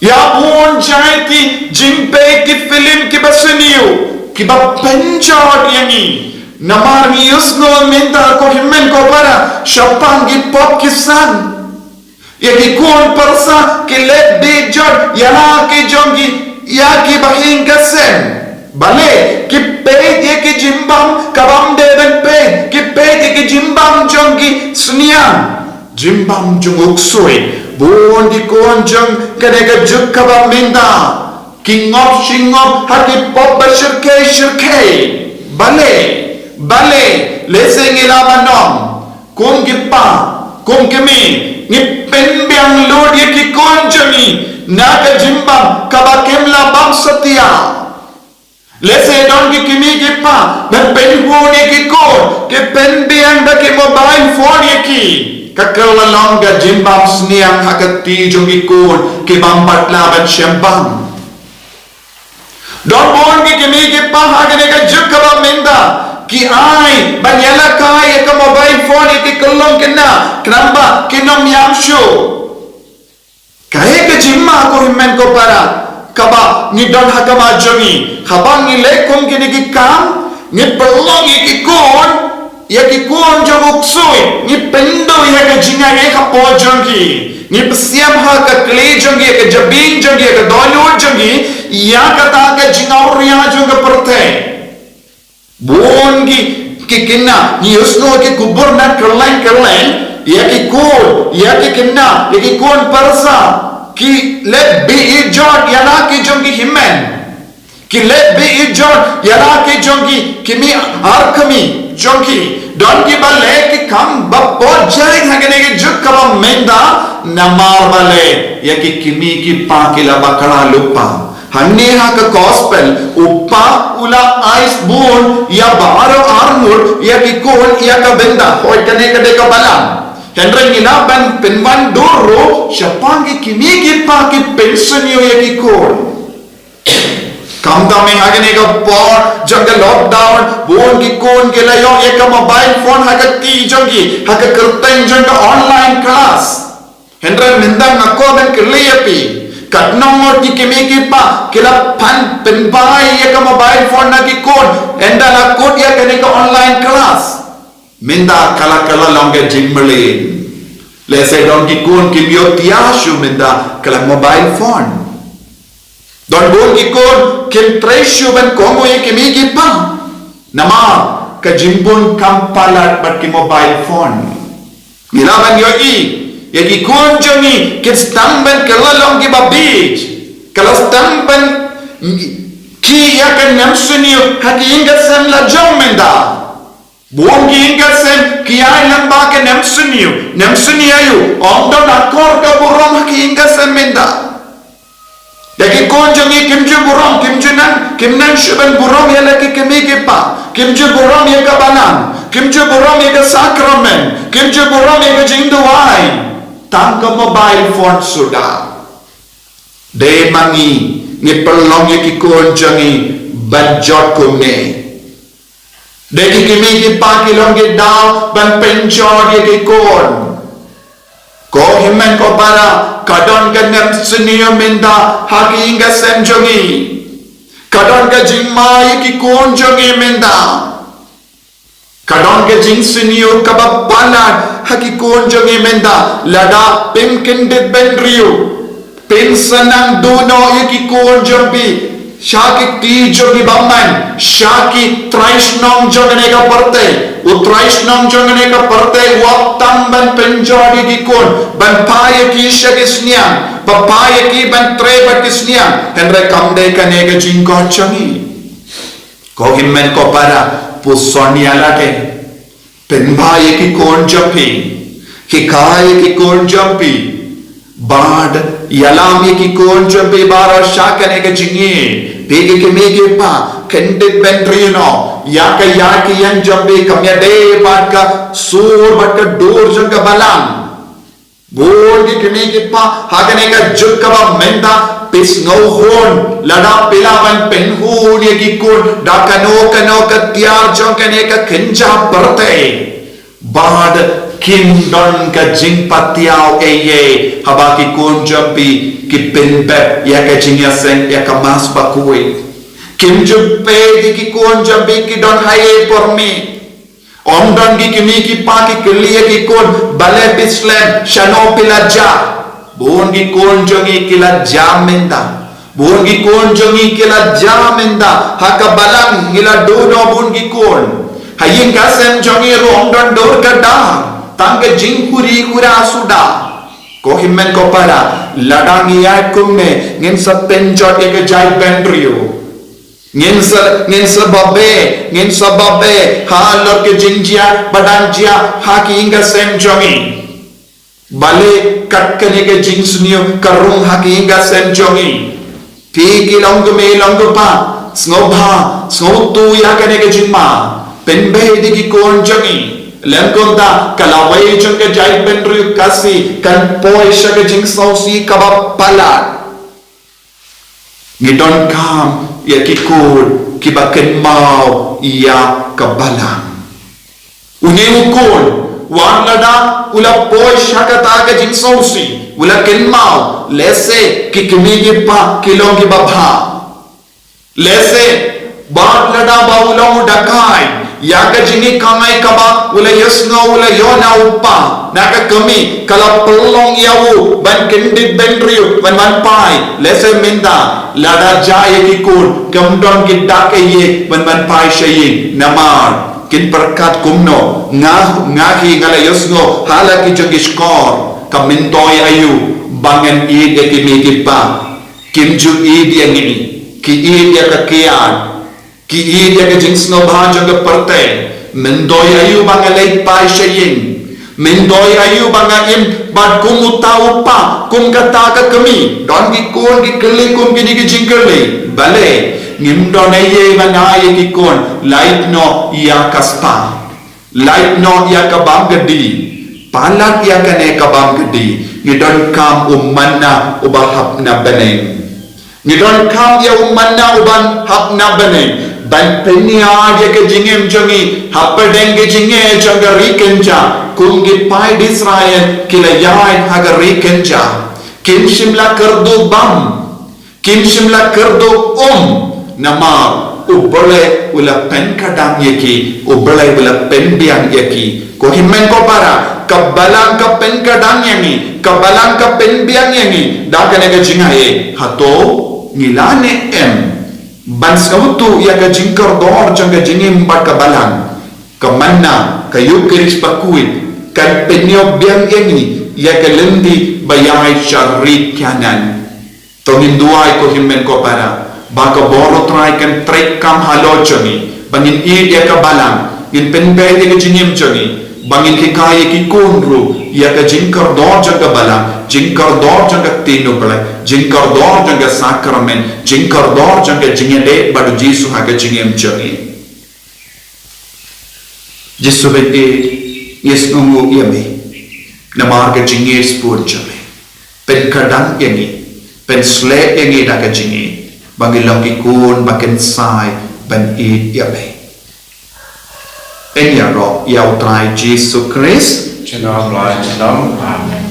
ïa bun jait ki jingpeit, ki film kiba sniew, kiba pynjot ïa ngi. Namar ngi ïohsngew mynta, ko hynmen ko para, shaphang ki pop ki san, ïa ki khun pyrsa ki leh bit jot ïa la ki jong ki, ïa ki bahaïing ka sem. Balei? Ki peit ïa ki jingbam kabym dei ban peit, ki peit ïa ki jingbam jong ki sniang, jingbam jong u ksuid. Bun ki khun jong kane ka juk kaba mynta ki ngop shi ngop ha ki pop ba shyrkhei shyrkhei. Balei? Balei? Lehse ngi lah ban ong, kum ki kpa, kum ki kmie, ngi pynbiang lut ïa ki khun jong ngi na ka jingbam kaba kim lah bam satia. Lehse don ki kmie ki kpa ba pynhun ïa ki khun, ki pynbiang da ki mobile phone ïa ki. Ka kylla long ka jingbam sniang ha ka kti jong ki khun, ki bym pat lah ban shem bam. Don bun ki kmie ki kpa ha kane ka juk kaba mynta ki ai ban ïalehkai ïa ka mobile phone ïa ki khyllung khynnah, khnang ba kin ym ïam shuh. Kaei ka jingma, ko hynmen ko para, kaba ngi don ha khmat jong ngi? Haba ngi leh kum kine ki kam, ngi pynlong ïa ki khun, ïa ki khun jong u ksuid, ngi pynduh ïa ka jingaiei hapoh jong ki, ngi pynsiam ha ka khlieh jong ki, ïa ka jabieng jong ki, ïa ka dohnud jong ki, ïa kata ka jingawria jong ka pyrthei. Bun ki, ki khynnah, ngi ïohsngew ki khubor na kylleng kylleng, ïa ki khun, ïa ki khynnah, ïa ki khun pyrsa, ki leh bit jot ïa la ki jong ki hynmen. Ki leh bit jot ïa la ki jong ki kmie ar kmie jong ki. Don kiba leh ki kam ba pop jait ha kane ka juk kaba mynta, namar balei? Ïa ki kmie ki kpa ki la bakla lypa. Hangne ha ka gospel, u kpa u la ai sbun ïa baroh arngut ïa ki khun ïa ka bynta. Hooid, kane ka dei ka balang. Hynrei ngi lah ban pynwan dur ruh shaphang ki kmie ki kpa ki pynsniew ïa ki khun. Khamtam eh ha kane ka por jong ka lockdown, bun ki khun ki la ïoh ïa ka mobile phone ha ka kti jong ki, ha ka kyrteng jong ka online class. Hynrei mynta nga kwah ban kylli ïa phi, katno ngut ki kmie ki kpa ki la pan pynbai ïa ka mobile phone na ki khun ynda la kut ïa kane ka online class? Mynta ka la, ka la long ka jingmlien. Lehse don ki khun kim ïoh tia shuh mynta ka la mobile phone. Don bun ki khun kim trei shuh ban kohnguh ïa ki kmie ki kpa namar ka jingbun kam palat bad ki mobile phone. Ngi lah ban ïohi ïa ki khun jong ngi ki sdang ban kylla long kiba bieit, ki la sdang ban khih ïa ka nemsniew ha ki ïing ka sem la jong mynta. Bun ki ïing ka sem ki ïalam ba ka nemsniew, nemsniew aïu, ym don akor ka burom ha ki ïing ka sem mynta. Ïa ki khun jong ngi kim ju burom, kim ju nang, kim nang shuh ban burom ïa la ki kmie ki kpa, kim ju burom ïa ka balang, kim ju burom ïa ka sakramen, kim ju burom ïa ka jingduwai. Tang ka mobile phone suda. Dei ma ngi, ngi pynlong ïa ki khun jong ngi ban jot kumne? Dei ki kmie ki kpa ki long ki daw ban pynjot ïa ki khun? Ko hynmen ko para, ka don ka nemsniew mynta ha ki ïing ka sem jong ngi. Ka don ka jingma ïa ki khun jong ngi mynta. Ka don ka jingsniew kaba palat ha ki khun jong ngi mynta. Lada phim kyndit bynriew, phin sa nang duh noh ïa ki khun jong phi sha ki kti jong ki bymman, sha ki trai shnong jong kane ka pyrthei. U trai shnong jong kane ka pyrthei u ap tam ban pynjot ïa ki khun, ban phah ïa ki sha ki sniang, ban phah ïa ki ban trei bad ki sniang. Hynrei kam dei kane ka jingkhot jong ngi. Ko hynmen ko para, puson ïa lade. Pynbha ïa ki khun jong phi. Hikai ïa ki khun jong phi. Bad ïalam ïa ki khun jong phi baroh sha kane ka jingïeit. Phi ki kmie ki kpa, kyndit bynriew noh ïa ka ïaid ka ïeng jong phi, kam ïadei bad ka sur bad ka dur jong ka balang. Bun ki kmie ki kpa ha kane ka juk kaba mynta, phi sngewhun lada phi lah ban pynhun ïa ki khun da kano kano ka tiar jong kane ka kynja pyrthei. Bad kim don ka jingpatiaw ei ei haba ki khun jong phi ki pynbeit ïa ka jingïaseng ïa ka Mass Bakhuid. Kim ju peit ïa ki khun jong phi ki don ha ei por miet. Ym don ki kmie ki kpa ki kylli ïa ki khun, balei phi slem, shano phi la jah. Bun ki khun jong ngi ki la jah mynta. Bun ki khun jong ngi ki la jah mynta ha ka balang, ngi la duh noh bun ki khun. Ha ïing ka sem jong ngi ruh ym don dur ka dar, tang ka jingkhuri khura suda. Ko hynmen ko para, lada ngi ïaid kumne, ngin sa pynjot ïa ka jaitbynriew. Ngin sa, ngin sa babe, ngin sa babe halor ka jingjia ba dang jia ha ki ïing ka sem jong ngi. Balei kat kane ka jingsniew ka rung ha ki ïing ka sem jong ngi. Phi ki long kmie long kpa, sngewbha sngewthuh ïa kane ka jingma. Pynbeit ïa ki khun jong ngi. Lym kumta ka lawei jong ka jaitbynriew Khasi kan poi sha ka jingsngewsih kaba palat. Ngi donkam ïa ki khun kiba kynmaw ïa ka balang. Une u khun, wat lada u la poi sha kata ka jingsngewsih, u la kynmaw, lehse ki kmie ki kpa ki long kiba bha. Lehse wat lada ba u long u dakai, ïa ka jingïakhun kaba u la ïohsngew u la ïoh na u kpa, na ka kmie ka la pynlong ïa u ban kyndit bynriew ban wan phai. Lehse mynta lada jia ïa ki khun, kam don ki dak ei ei ban wan phai sha ïing. Namar kin pyrkhat kumno, nga, nga hi nga la ïohsngew ha la ki jong ki shkor. Ka myntoi aïu ba ngan ïeit ïa ki kmie ki kpa. Kim ju ïeit ïa ngi, ki ïeit ïa ka kiad, ki ïeit ïa ka jingsngewbha jong ka pyrthei. Myntoi aïu ba nga leit phai sha ïing. Myntoi aïu ba nga im bad kum uta u kpa, kum kata ka kmie. Don ki khun ki kylli kum kine ki jingkylli. Balei ngim don ei ei ban ai ïa ki khun, lait noh ïa ka spah. Lait noh ïa ka bam ka dih. Palat ïa kane ka bam ka dih. Ngi donkam u manna uba hap na bneng. Ngi donkam ïa u manna uba hap na bneng. Ban pynïaid ïa ka jingim jong ngi hapdeng ka jingeh jong ka ri kynja. Kum ki paid Israel ki la ïaid ha ka ri kynja. Kim shym la kyrduh bam. Kim shym la kyrduh um, namar U Blei u la pynkhatdang ïa ki, U Blei u la pynbiang ïa ki. Ko hynmen ko para, ka balang ka pynkhatdang ïa ngi, ka balang ka pynbiang ïa ngi da kane ka jingaiei. Hato ngi la ne em ban sngewthuh ïa ka jingkordor jong ka jingim bad ka balang? Ka manna, ka Ïukharist bakhuid, kan pynïoh biang ïa ngi ïa ka lynti ba ïaid sha ri Kanaan. To ngin duwai ko hynmen ko para ba ka bor U Trai kan trei kam halor jong ngi, ba ngin ïeit ïa ka balang, ngin pynbeit ïa ka jingim jong ngi, ba ngin hikai ïa ki khun ruh ïa ka jingkordor jong ka balang, jingkordor jong ka ktien U Blei, jingkordor jong ka sakramen, jingkordor jong ka jingïadei bad U Jisu ha ka jingim jong ngi. Jisu bad ngi, ngi sngewnguh ïa me namar ka jingngeit sbun jong me. Pynkhatdang ïa ngi, pynsleh ïa ngi da ka jingngeit ba ngi long ki khun ba kynsai ban ïeit ïa me. Yn ïaroh ïa U Trai Jisu Khrist. Amen.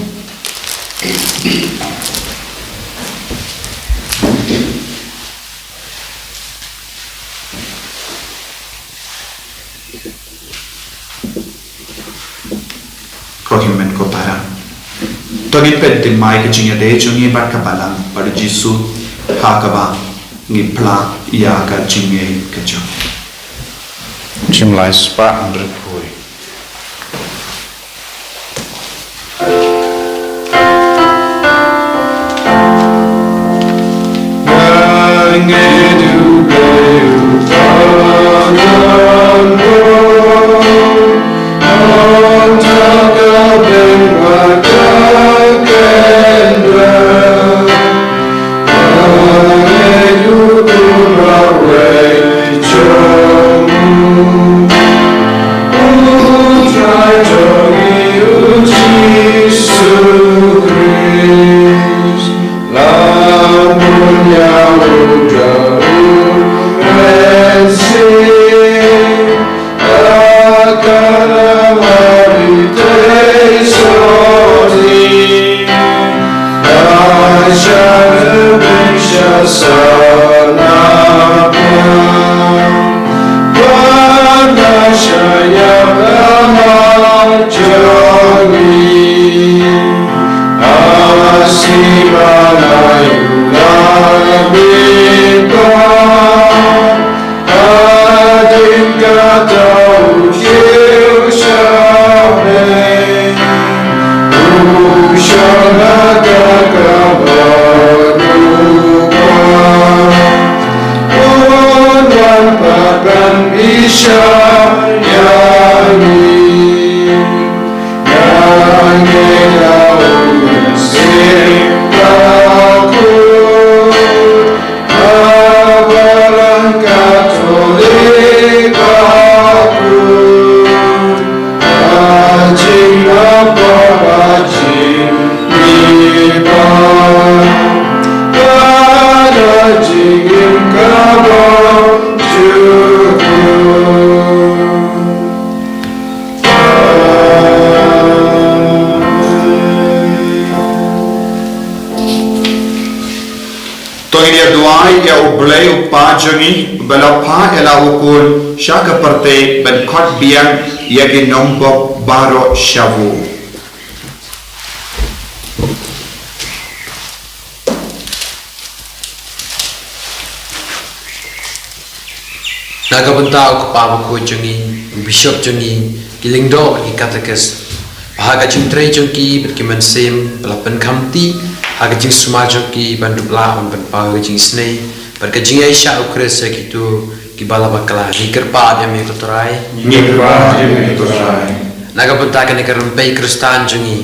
Ko hynmen ko para, to ngin pynthymmai ka jingïadei jong ngi bad ka balang bad U Jisu ha kaba ngi phla ïa ka jingngeit ka jong ngi. Jingmlai spah hynriewphew. To ngin ïa duwai ïa U Blei U Kpa jong ngi, uba la phah ïa la u Khun sha ka pyrthei ban khot biang ïa ki nongpop baroh sha u. Na ka bynta u kpa bakhuid jong ngi, u bishop jong ngi, ki lyngdoh, ki katekis, ba ha ka jingtrei jong ki bad ki mynsiem ba la pynkhamti ha ka jingsumar jong ki ban dup lah ban pynpaw ka jingisynei bad ka jingïaishah U Khrist ïa kito kiba la bakla, ngi kyrpad ïa me ko Trai. Ngi kyrpad ïa me ko Trai. Na ka bynta kane ka rympei Khristan jong ngi,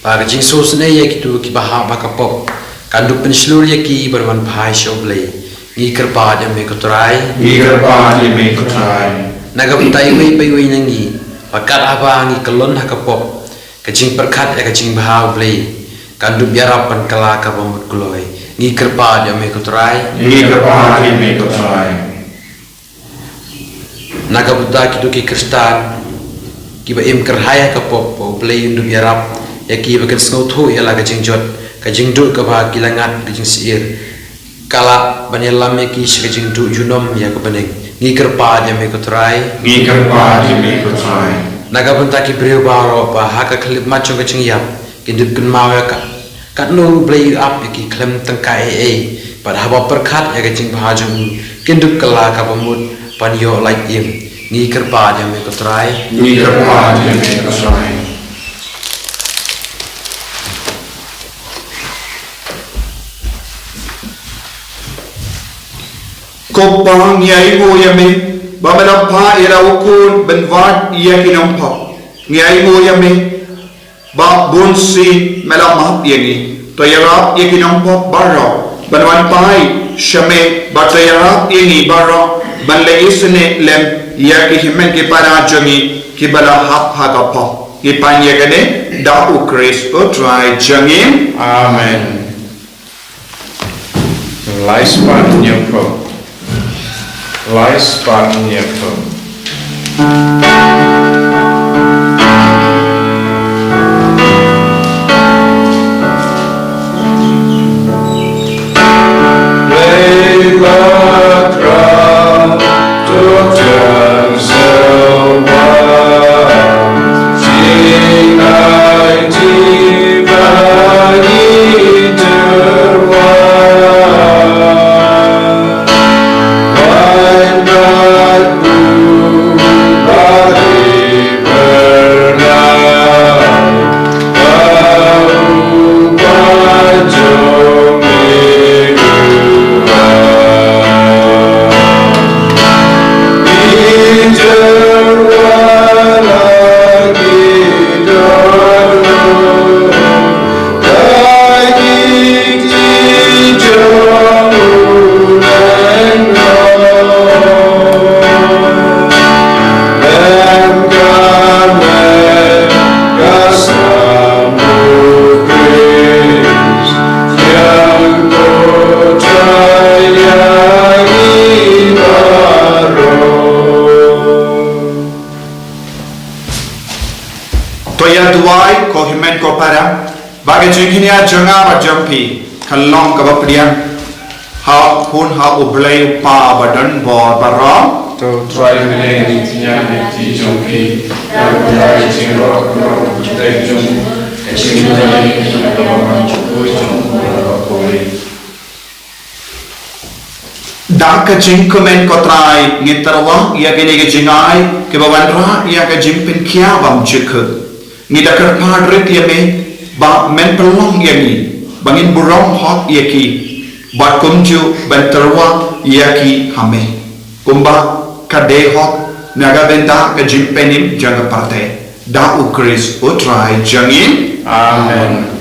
ba ka jingsngewsynei ïa kito kiba hap ha ka pop kan dup pynshlur ïa ki ban wan phai sha U Blei, ngi kyrpad ïa me ko Trai. Ngi kyrpad ïa me ko Trai. Na ka bynta iwei pa iwei na ngi, ba kat haba ngi kyllon ha ka pop, ka jingpyrkhat ïa ka jingbha U Blei kan dup ïarap ban kylla kaba mut kloi, ngi kyrpad ïa me ko Trai. Ngi kyrpad ïa me ko Trai. Na ka bynta kito ki Khristan kiba im kyrhai ha ka pop, ba U Blei un dup ïarap ïa ki ba kin sngewthuh ïa la ka jingjot, ka jingduh kaba ki la ngat, ka jingsyier, ka lah ban ïalam ïa ki sha ka jingduh junom ïa ka bneng, ngi kyrpad ïa me ko Trai. Ngi kyrpad ïa me ko Trai. Na ka bynta ki briew baroh ba ha ka khyllipmat jong ka jingïap kin dup kynmaw ïa ka, katno U Blei u ap ïa ki khlem tyngkai ei ei, bad haba pyrkhat ïa ka jingbha jong u, kin dup kylla kaba mut ban ïoh lait im, ngi kyrpad ïa me ko Trai. Ngi kyrpad ïa me ko Trai. Ko Pa, ngi ainguh ïa me ba me la phah ïa la u Khun ban wad ïa ki nongpop. Ngi ainguh ïa me ba bun sien me la map ïa ngi. To ïarap ïa ki nongpop baroh ban wan phai sha me, bad to ïarap ïa ngi baroh ban leh isynei lem ïa ki hynmen ki para jong ngi kiba la hap ha ka pop. Ngi pan ïa kane da U Khrist U Trai jong ngi. Amen. Lai spah hynñiewphew. Lai spah hynñiewphew. Ba ka jingkñia jong nga bad jong phi kan long kaba pdiang ha U Khun, ha U Blei U Kpa ba don bor baroh. To Trai, mynne ngi kñia ha kti jong phi, ïa ka jingrot, ka jingpynlong jong U Trai jong ngi, ka jingpynlong jong U Trai jong ngi. Da ka jingkmen, ko Trai, ngi tyrwa ïa kine ki jingai kiba wanrah ïa ka jingpynkhiah bymjukut. Ngi da kyrpad rit ïa me ba men pynlong ïa ngi ba ngin burom hok ïa ki, bad kumjuh ban tyrwa ïa ki ha me, kumba ka dei hok, na ka bynta ka jingpynim jong ka pyrthei. Da U Khrist U Trai jong ngi. Amen.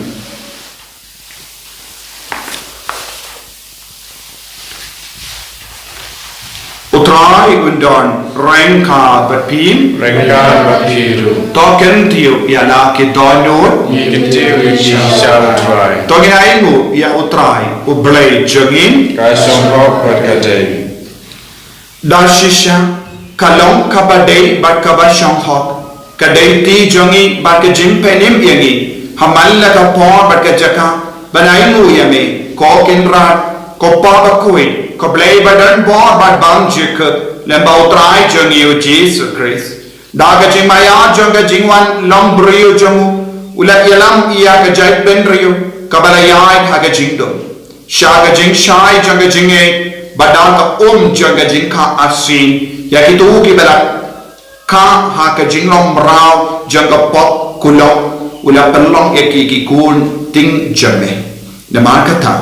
U Trai un don ryngkat bad phi. Ryngkat bad phi ruh. To kyntiew ïa la ki dohnud. Ngi kyntiew ïa phi sha U Trai. To ngin ainguh ïa U Trai U Blei jong ngi. Ka shong hok bad ka dei. Da shisha, ka long kaba dei bad kaba shong hok, ka dei kti jong ngi bad ka jingpynim ïa ngi ha man la ka por bad ka jaka ban ainguh ïa me, ko Kynrad, ko Pa bakhuid, ko Blei ba don bor bad bymjukut, lem bad U Trai jong ngi U Jisu Khrist. Da ka jingmaïa jong ka jingwan long briew jong u, u la ïalam ïa ka jaitbynriew kaba la ïaid ha ka jingdum, sha ka jingshai jong ka jingngeit, bad da ka um jong ka jingkha arsien ïa kito kiba la kha ha ka jinglong mraw jong ka pop kulok, u la pynlong ïa ki ki khun tieng jong me. Namar kata,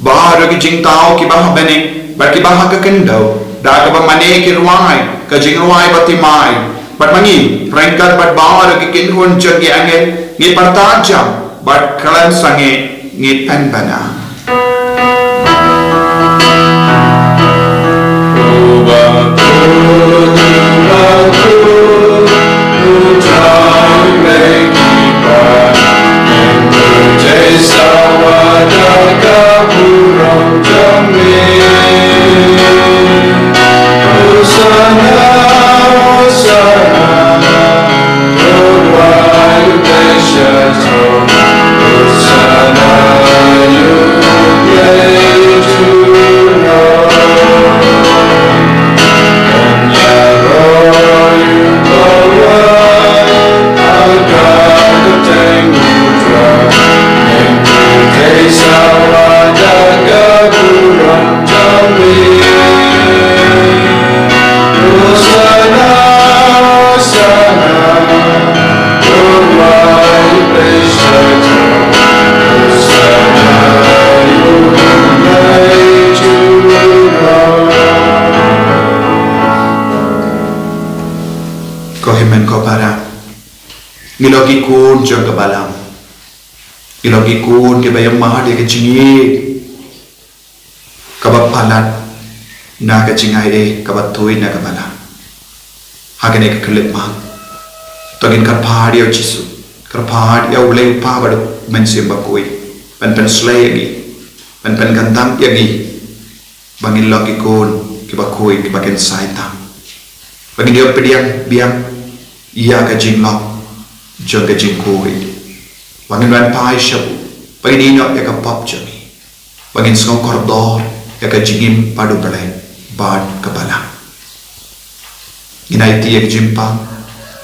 baroh ki jingthaw kiba ha bneng bad kiba ha ka khyndew, da kaba mane ki rwai ka jingrwai bathymmai, bad ma ngi ryngkat bad baroh ki kynhun jong ki angel, ngi pyrta jam bad khlem sangeh ngi pynbna. Ko hynmen ko para, ngi long ki khun jong ka balang. Ngi long ki khun kiba ïa mad ïa ka jingïeit kaba palat na ka jingaiei kaba tuid na ka balang. Ha kane ka khyllipmat, to ngin kyrpad ïa U Jisu, kyrpad ïa U Blei U Kpa bad U Mynsiem Bakhuid ban pynslei ïa ngi, ban pynkyntang ïa ngi, ba ngin long ki khun kiba khuid, kiba kynsai tam, ba ngin ïoh pdiang biang ïa ka jinglong jong ka jingkhuid, ba ngin wan phai sha U, ba ngin ïehnoh ïa ka pop jong ngi, ba ngin sngew kordor ïa ka jingim bad U Blei bad ka balang. Ngin aiti ïa ka jingpang,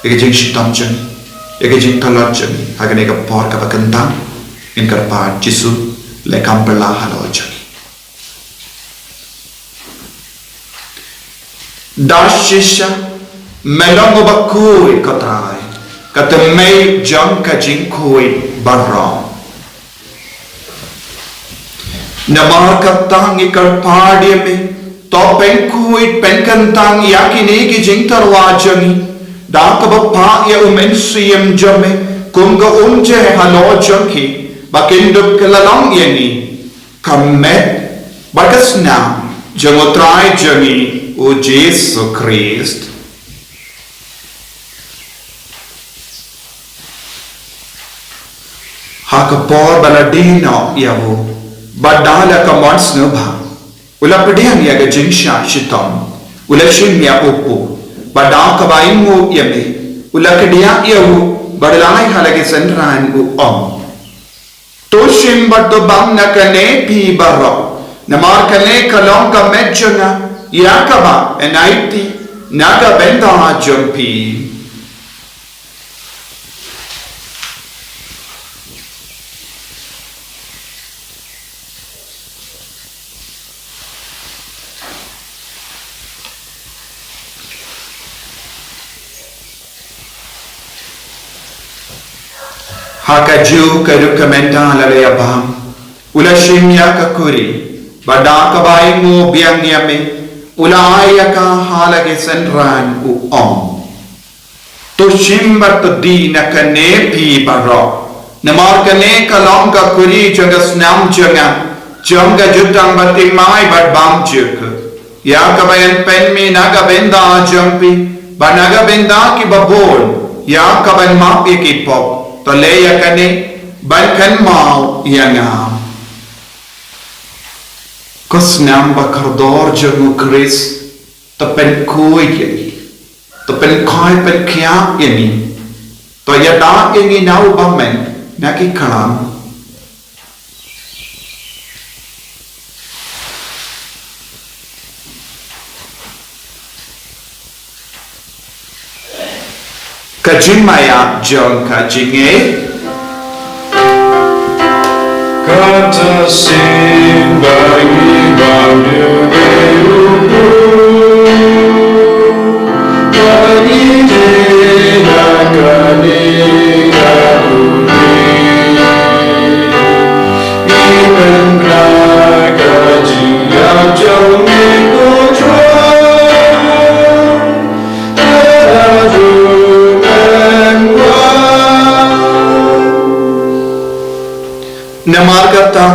ïa ka jingshitom jong ngi, ïa ka jingtlot jong ngi ha kane ka por kaba kyntang. Ngin kyrpad, Jisu, leh kam phylla halor jong ngi. Da shisha, me long uba khuid, ko Trai, ka thymmei jong ka jingkhuid baroh. Namar kata ngi kyrpad ïa me, to pynkhuid pynkyntang ïa kine ki jingtyrwa jong ngi da kaba phah ïa U Mynsiem jong me kum ka umjai halor jong ki, ba kin dup kylla long ïa ngi ka met bad ka snam jong U Trai jong ngi U Jisu Khrist. Ha ka por ba la die noh ïa u, bad da la ka mon sngewbha, u la pdiang ïa ka jingshah shitom, u la shim ïa u kpu, bad da kaba ainguh ïa me, u la kdiah ïa u bad u la ai ha la ki synran, u ong: To shim bad to bam na kane phi baroh, namar kane ka long ka met jong nga, ïa kaba yn aiti na ka bynta jong phi. Ha kajuh ka duk ka mynta la leit bam, u la shim ïa ka kuri, bad da kaba ainguh biang ïa me, u la ai ïa ka ha la ki synran, u ong: To shim bad to die na kane phi baroh, namar kane ka long ka kuri jong ka snam jong nga, jong ka jutang bad thymmai bad bam jong nga, ïa kaba yn pynmih na ka bynta jong phi bad na ka bynta kiba bun, ïa kaban map ïa ki pop. To leh ïa kane ban kynmaw ïa nga. Ka snam ba kordor jong u Khrist, to pynkhuid ïa ngi, to pynkhuid pynkhiah ïa ngi, to ïada ïa ngi na u bymman na ki khlam. Ka jingmaïa jong ka jingngeit. Kata sien ba ngi bam ïa u Blei, ba ngi dei na kane ka duri, ngi pynbna ka jingïap jong ngi, ko Trai. Namar kata,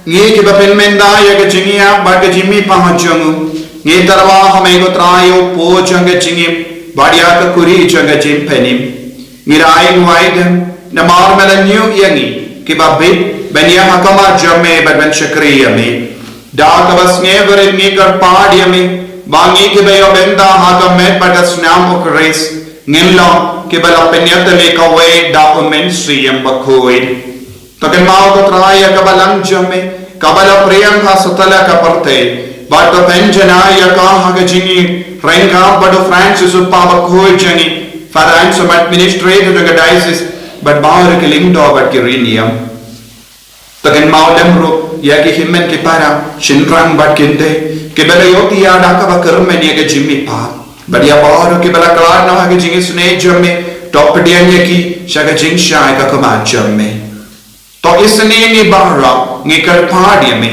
ngi kiba pynmynta ïa ka jingïap bad ka jingmihpat jong u, ngi tyrwa ha me ko Trai, ïa u pud jong ka jingim bad ïa ka kuri jong ka jingpynim. Ngi la ainguh ïa me namar me la ñiew ïa ngi kiba bit ban ïaid ha khmat jong me bad ban shakri ïa me. Da kaba sngewbha ngi kyrpad ïa me ba ngi kiba ïoh bynta ha ka met bad ka snam u Khrist, ngin long kiba la pynïatylli kawei da u Mynsiem Bakhuid. To kynmaw ko Trai ïa ka balang jong me kaba la pdiang ha satlak ka pyrthei, bad to pynjanai ïa ka ha ka jingïaryngkat bad u Francis u kpa bakhuid jong ngi, Father Anselm, administrator jong ka diocese, bad baroh ki lyngdoh bad ki riewniam. To kynmaw lem ruh ïa ki hynmen ki para, shynrang bad kynthei, kiba la ïohthiah da kaba kyrmen ïa ka jingmihpat, bad ïa baroh kiba la khlad noh ha ka jingisynei jong me, to pdiang ïa ki sha ka jingshai ka khmat jong me. To isynei ïa ngi baroh, ngi kyrpad ïa me,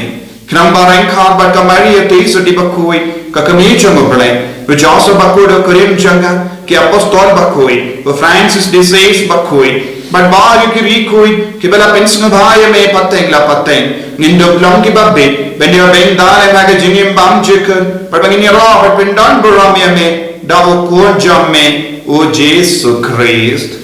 khnang ba ryngkat bad ka Maria Theisotti bakhuid, ka kmie jong u Blei, u Joseph bakhuid u kurim jong ka, ki apostol bakhuid, u Francis de Sales bakhuid, bad baroh ki riewkhuid kiba la pynsngewbha ïa me pateng la pateng, ngin dup long kiba bit ban ïoh bynta lem ha ka jingim bymjukut, bad ba ngin ïaroh bad pyndonburom ïa me da u Khun jong me, u Jisu Khrist.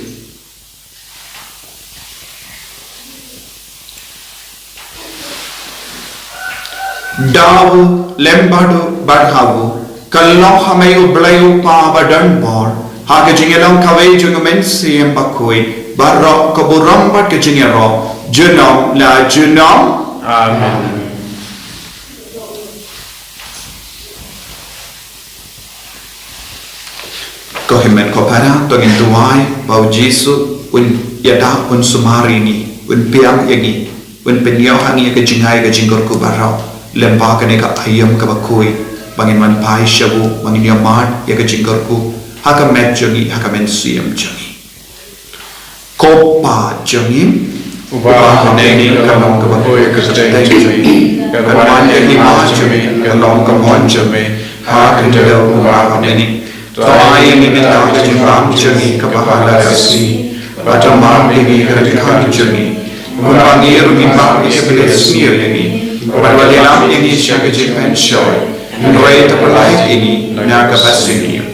Da u lem bad u bad ha u, ka long ha me U Blei U Kpa badonbor, ha ka jingïalong kawei jong u Mynsiem Bakhuid, baroh ka burom bad ka jingïaroh junom la junom. Amen. Ko hynmen ko para, to ngin duwai ba u Jisu un ïada, un sumar ïa ngi, un pdiang ïa ngi, un pynïoh ha ngi ïa ka jingai ka jingkyrkhu baroh, lyngba kane ka aïom kaba khuid, ba ngin wan phai sha u, ba ngin ïohmad ïa ka jingkyrkhu ha ka met jong ngi, ha ka mynsiem jong ngi. Ko Pa jong ngi uba ha bneng, ka long kaba khuid ka kyrteng jong me, kan wan ka hima jong me, kan long ka mon jong me ha ka khyndew kumba ha bneng. To ai ïa ngi mynta ka jingbam jong ngi kaba ha la ka sngi, bad to map ïa ngi ka jingkam jong ngi, kumba ngi ruh ngi map ïa kiba ïasngew ïa ngi, bad wat ïalam ïa ngi sha ka jingpynshoi, hynrei to pynlait ïa ngi na kaba sniew.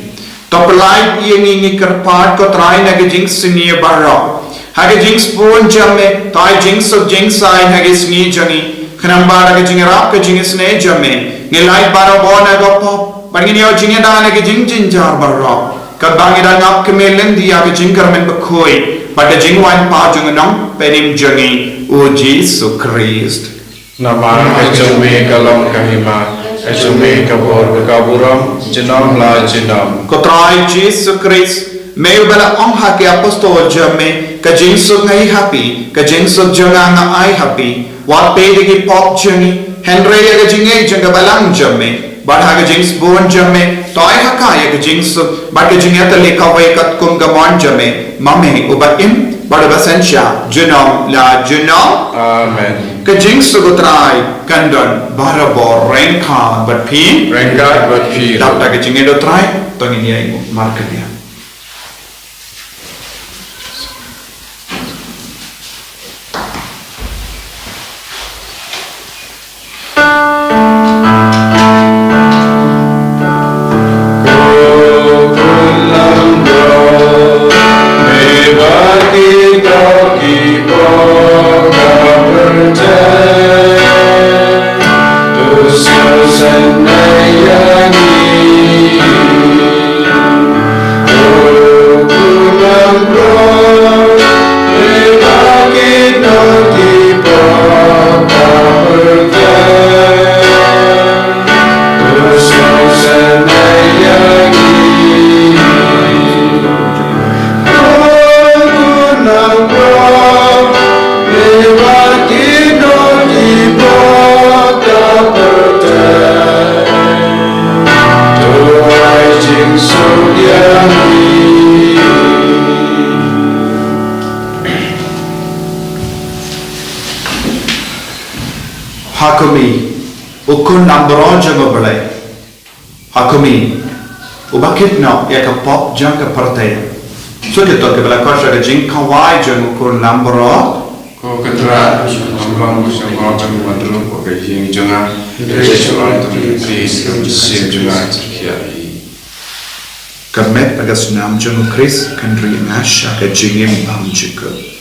To pynlait ïa ngi, ngi kyrpad ko Trai, na ka jingsniew baroh. Ha ka jingsbun jong me, to ai jingsuk jingsaiñ ha ka sngi jong ngi, khnang ba da ka jingïarap ka jingisynei jong me, ngin lait baroh bor na ka pop, bad ngin ïoh jingïada na ka jingjynjar baroh, katba ngi dang ap kmie lynti ïa ka jingkyrmen bakhuid bad ka jingwan pat jong u Nongpynim jong ngi, O Jisu Khrist. Namar ka jong me ka long ka hima, ka jong me ka bor bad ka burom, junom la junom. Ko Trai Jisu Khrist, me uba la ong ha ki apostol jong me, ka jingsuk nga ai ha phi, ka jingsuk jong nga nga ai ha phi, wat peit ïa ki pop jong ngi, hynrei ïa ka jingngeit jong ka balang jong me. Bad ha ka jingsbun jong me, to ai ha ka ïa ka jingsuk, bad ka jingïatylli kawei katkum ka mon jong me, ma me uba im, bad uba synshar, junom la junom. Amen. Ka jingsuk u Trai, kan don, barabor, ryngkat bad phi. Ryngkat bad phi. Dap da ka jingngeit u Trai, to ngin ïa ïeng markylliang. Ha kumne, u khun langbrot jong U Blei. Ha kumne, uba kit noh ïa ka pop jong ka pyrthei. Shu kito kiba la koit sha ka jingkhawai jong u khun langbrot. Ko Kynrad, sha ka long ka sha ka long ka wadrum ko ka jing jong nga. Ka jing jong nga, ka jing jong nga. Ka met bad ka snam jong U Khrist kan ri nga sha ka jingim bymjukut.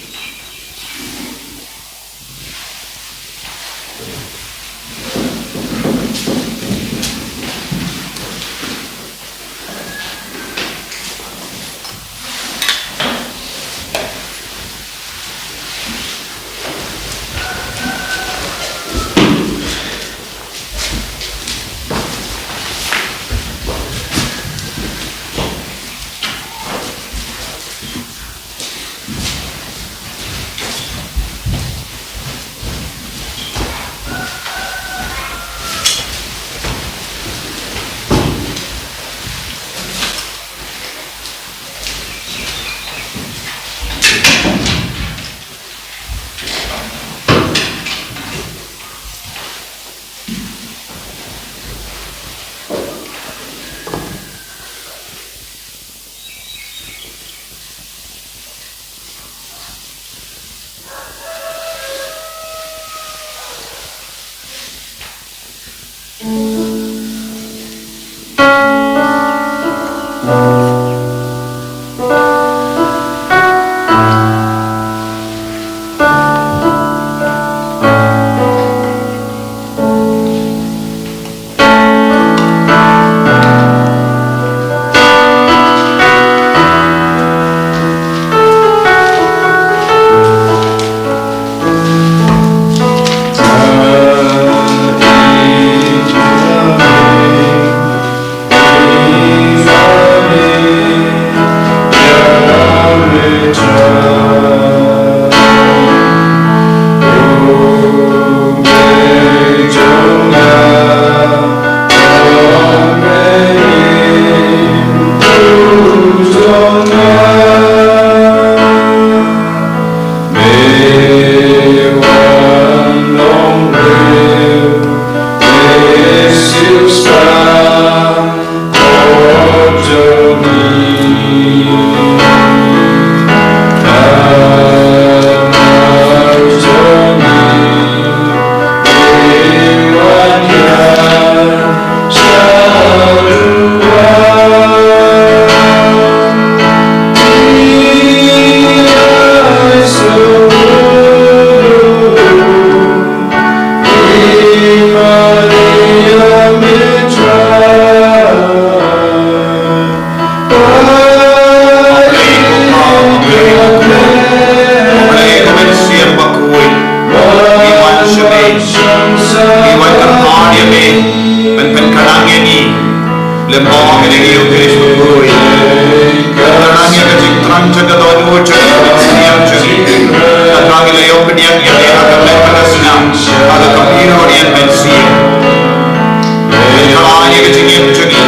Ïa ka jingim jong ngi.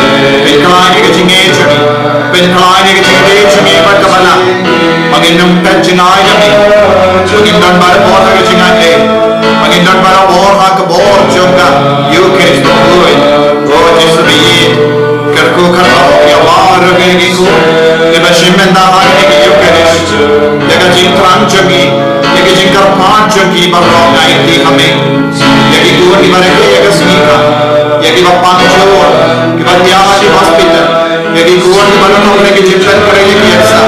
Pynkylla ïa ka jingim jong ngi. Pynkylla ïa ka jingim jong ngi bad ka balang. Ba ngin ym peit jngai ïa me. Ba ngin don barabor ha ka jingaiei. Ba ngin don barabor ha ka bor jong ka Eucharist bakhuid. Ko Jisu ba ïeit. Kyrkhu kyrdoh ïa baroh ki khun kiba shim bynta ha kane ka Eucharist. Ïa ka jingthrang jong ngi. Ïa ka jingkyrpad jong ngi baroh ngi aiti ha me. Ïa ki khun kiba rakhe ïa ka sngi ka, ïa kiba pang jur, kiba tiar ha ki hospital, ïa ki khun kiba long ha ki jingpynkyndit ïa ki cancer,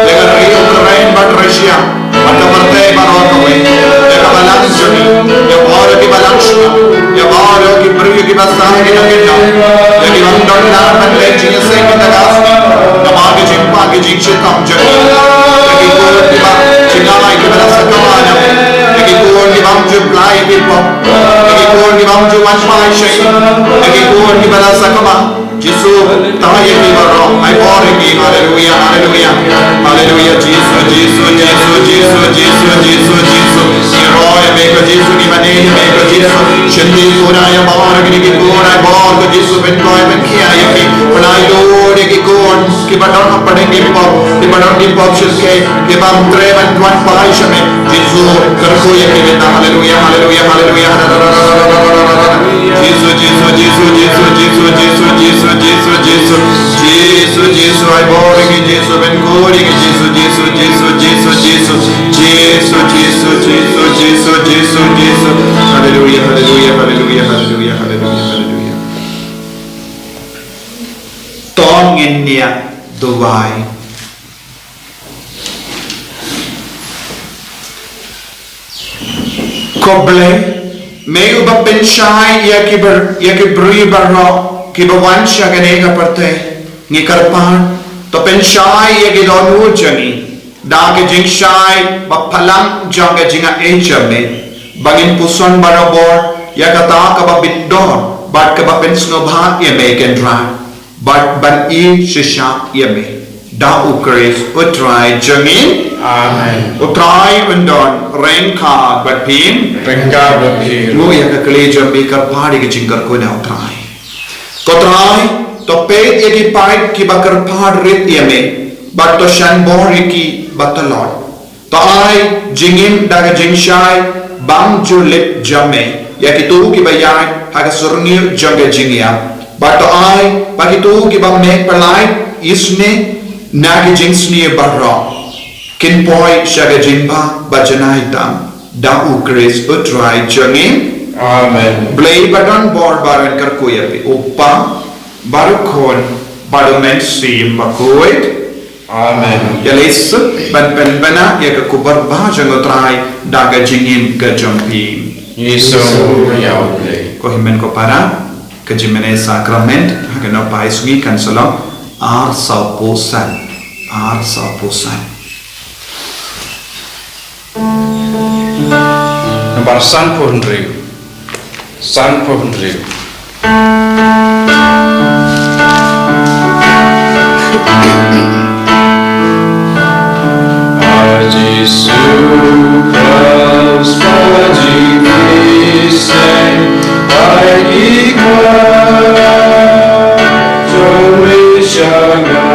ïa ka ri Ukraine bad Russia, bad ka pyrthei baroh kawei, ïa ka balang jong ngi, ïa baroh ki balang shnong, ïa baroh ki briew kiba sah ha ki nongkyndong, ïa kiba don nar ban leh jingïaseng mynta ka sngi, namar ka jingpang ka jingshitom jong ngi, ïa ki khun kiba jngai kiba la sakma na me, ïa ki khun kiba ym ju blai ïa ki pop. Ïa ki khun kiba ym ju wan phai sha ïing. Ïa ki khun kiba la sakma. Jisu, tang ïa ki baroh. Ai bor ïa ki. Haleluya, haleluya. Haleluya. Jisu, Jisu, Jisu. Ngi roi ïa me ko Jisu, ngi mane ïa me ko Jisu. Shynti pura ïa baroh kine ki khun, ai bor ko Jisu, pynkoit pynkhia ïa ki. Pynlait lut ïa ki khun. Kiba don hapdeng ki pop, kiba don ki pop shyrkhei, kiba ym treh ban wan phai sha me. Jisu, kyrkhu ïa ki mynta. Haleluya, haleluya, haleluya. Jisu, Jisu, Jisu. Jisu, Jisu, ai bor ïa ki Jisu, pynkoit ïa ki Jisu, Jisu, Jisu. Haleluya, haleluya, haleluya, haleluya, haleluya, haleluya. To ngin ïa duwai. Ko Blei, me uba pynshai ïa ki bar-, ïa ki briew baroh kiba wan sha kane ka pyrthei, ngi kyrpad, to pynshai ïa ki dohnud jong ngi da ka jingshai baphalang jong ka jingaiei jong me, ba ngin puson barabor ïa kata kaba bit dor bad kaba pynsngewbha ïa me, Kynrad. Bad ban ïeit shisha ïa me. Da u Khrist u Trai jong ngi. Amen. U Trai un don ryngkat bad phi. Ryngkat bad phi. Nguh ïa ka kali jong phi, kyrpad ïa ka jingkyrkhu na u Trai. Ko Trai, to peit ïa ki paid kiba kyrpad rit ïa me, bad to shan bor ïa ki ba tlot. To ai jingim da ka jingshai bym ju lip jong me ïa kito kiba ïaid ha ka syrngiew jong ka jingïap. Bad to ai ba kito kiba me pynlait isynei na ka jingsniew baroh kin poi sha ka jingbha ba janai tam, da u Khrist u Trai jong ngi. Amen. Blei ba don bor baroh un kyrkhu ïa phi, u Kpa, bad u Khun, bad u Mynsiem Bakhuid. Amen. Ïa leit suk ban pynbna ïa ka khubor ba jong u Trai da ka jingim ka jong phi. Ngi sngewbha ïa u Blei. Ko hynmen ko para, ka jingmane sakrament ha kane ka sngi kan sa long ar saw phew san, ar saw phew san. Nambar san phew hynriew. San phew hynriew. A Jisu Khrist, ba jingmane shisha, ai ki kwah jong me sha nga.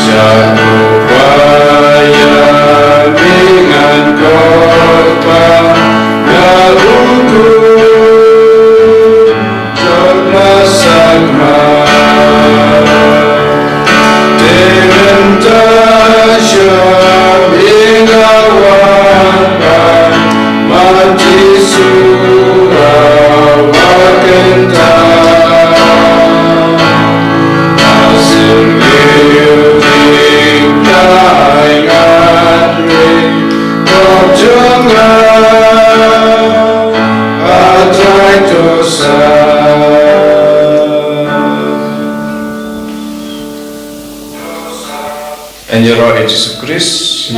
Sha u ba ïa me ngan khot ba nga u khun jong la sakma. Te mynta sha me nga wan ban mad Jisu la wad kynta. Yn ïaroh ïa Jisu Khrist.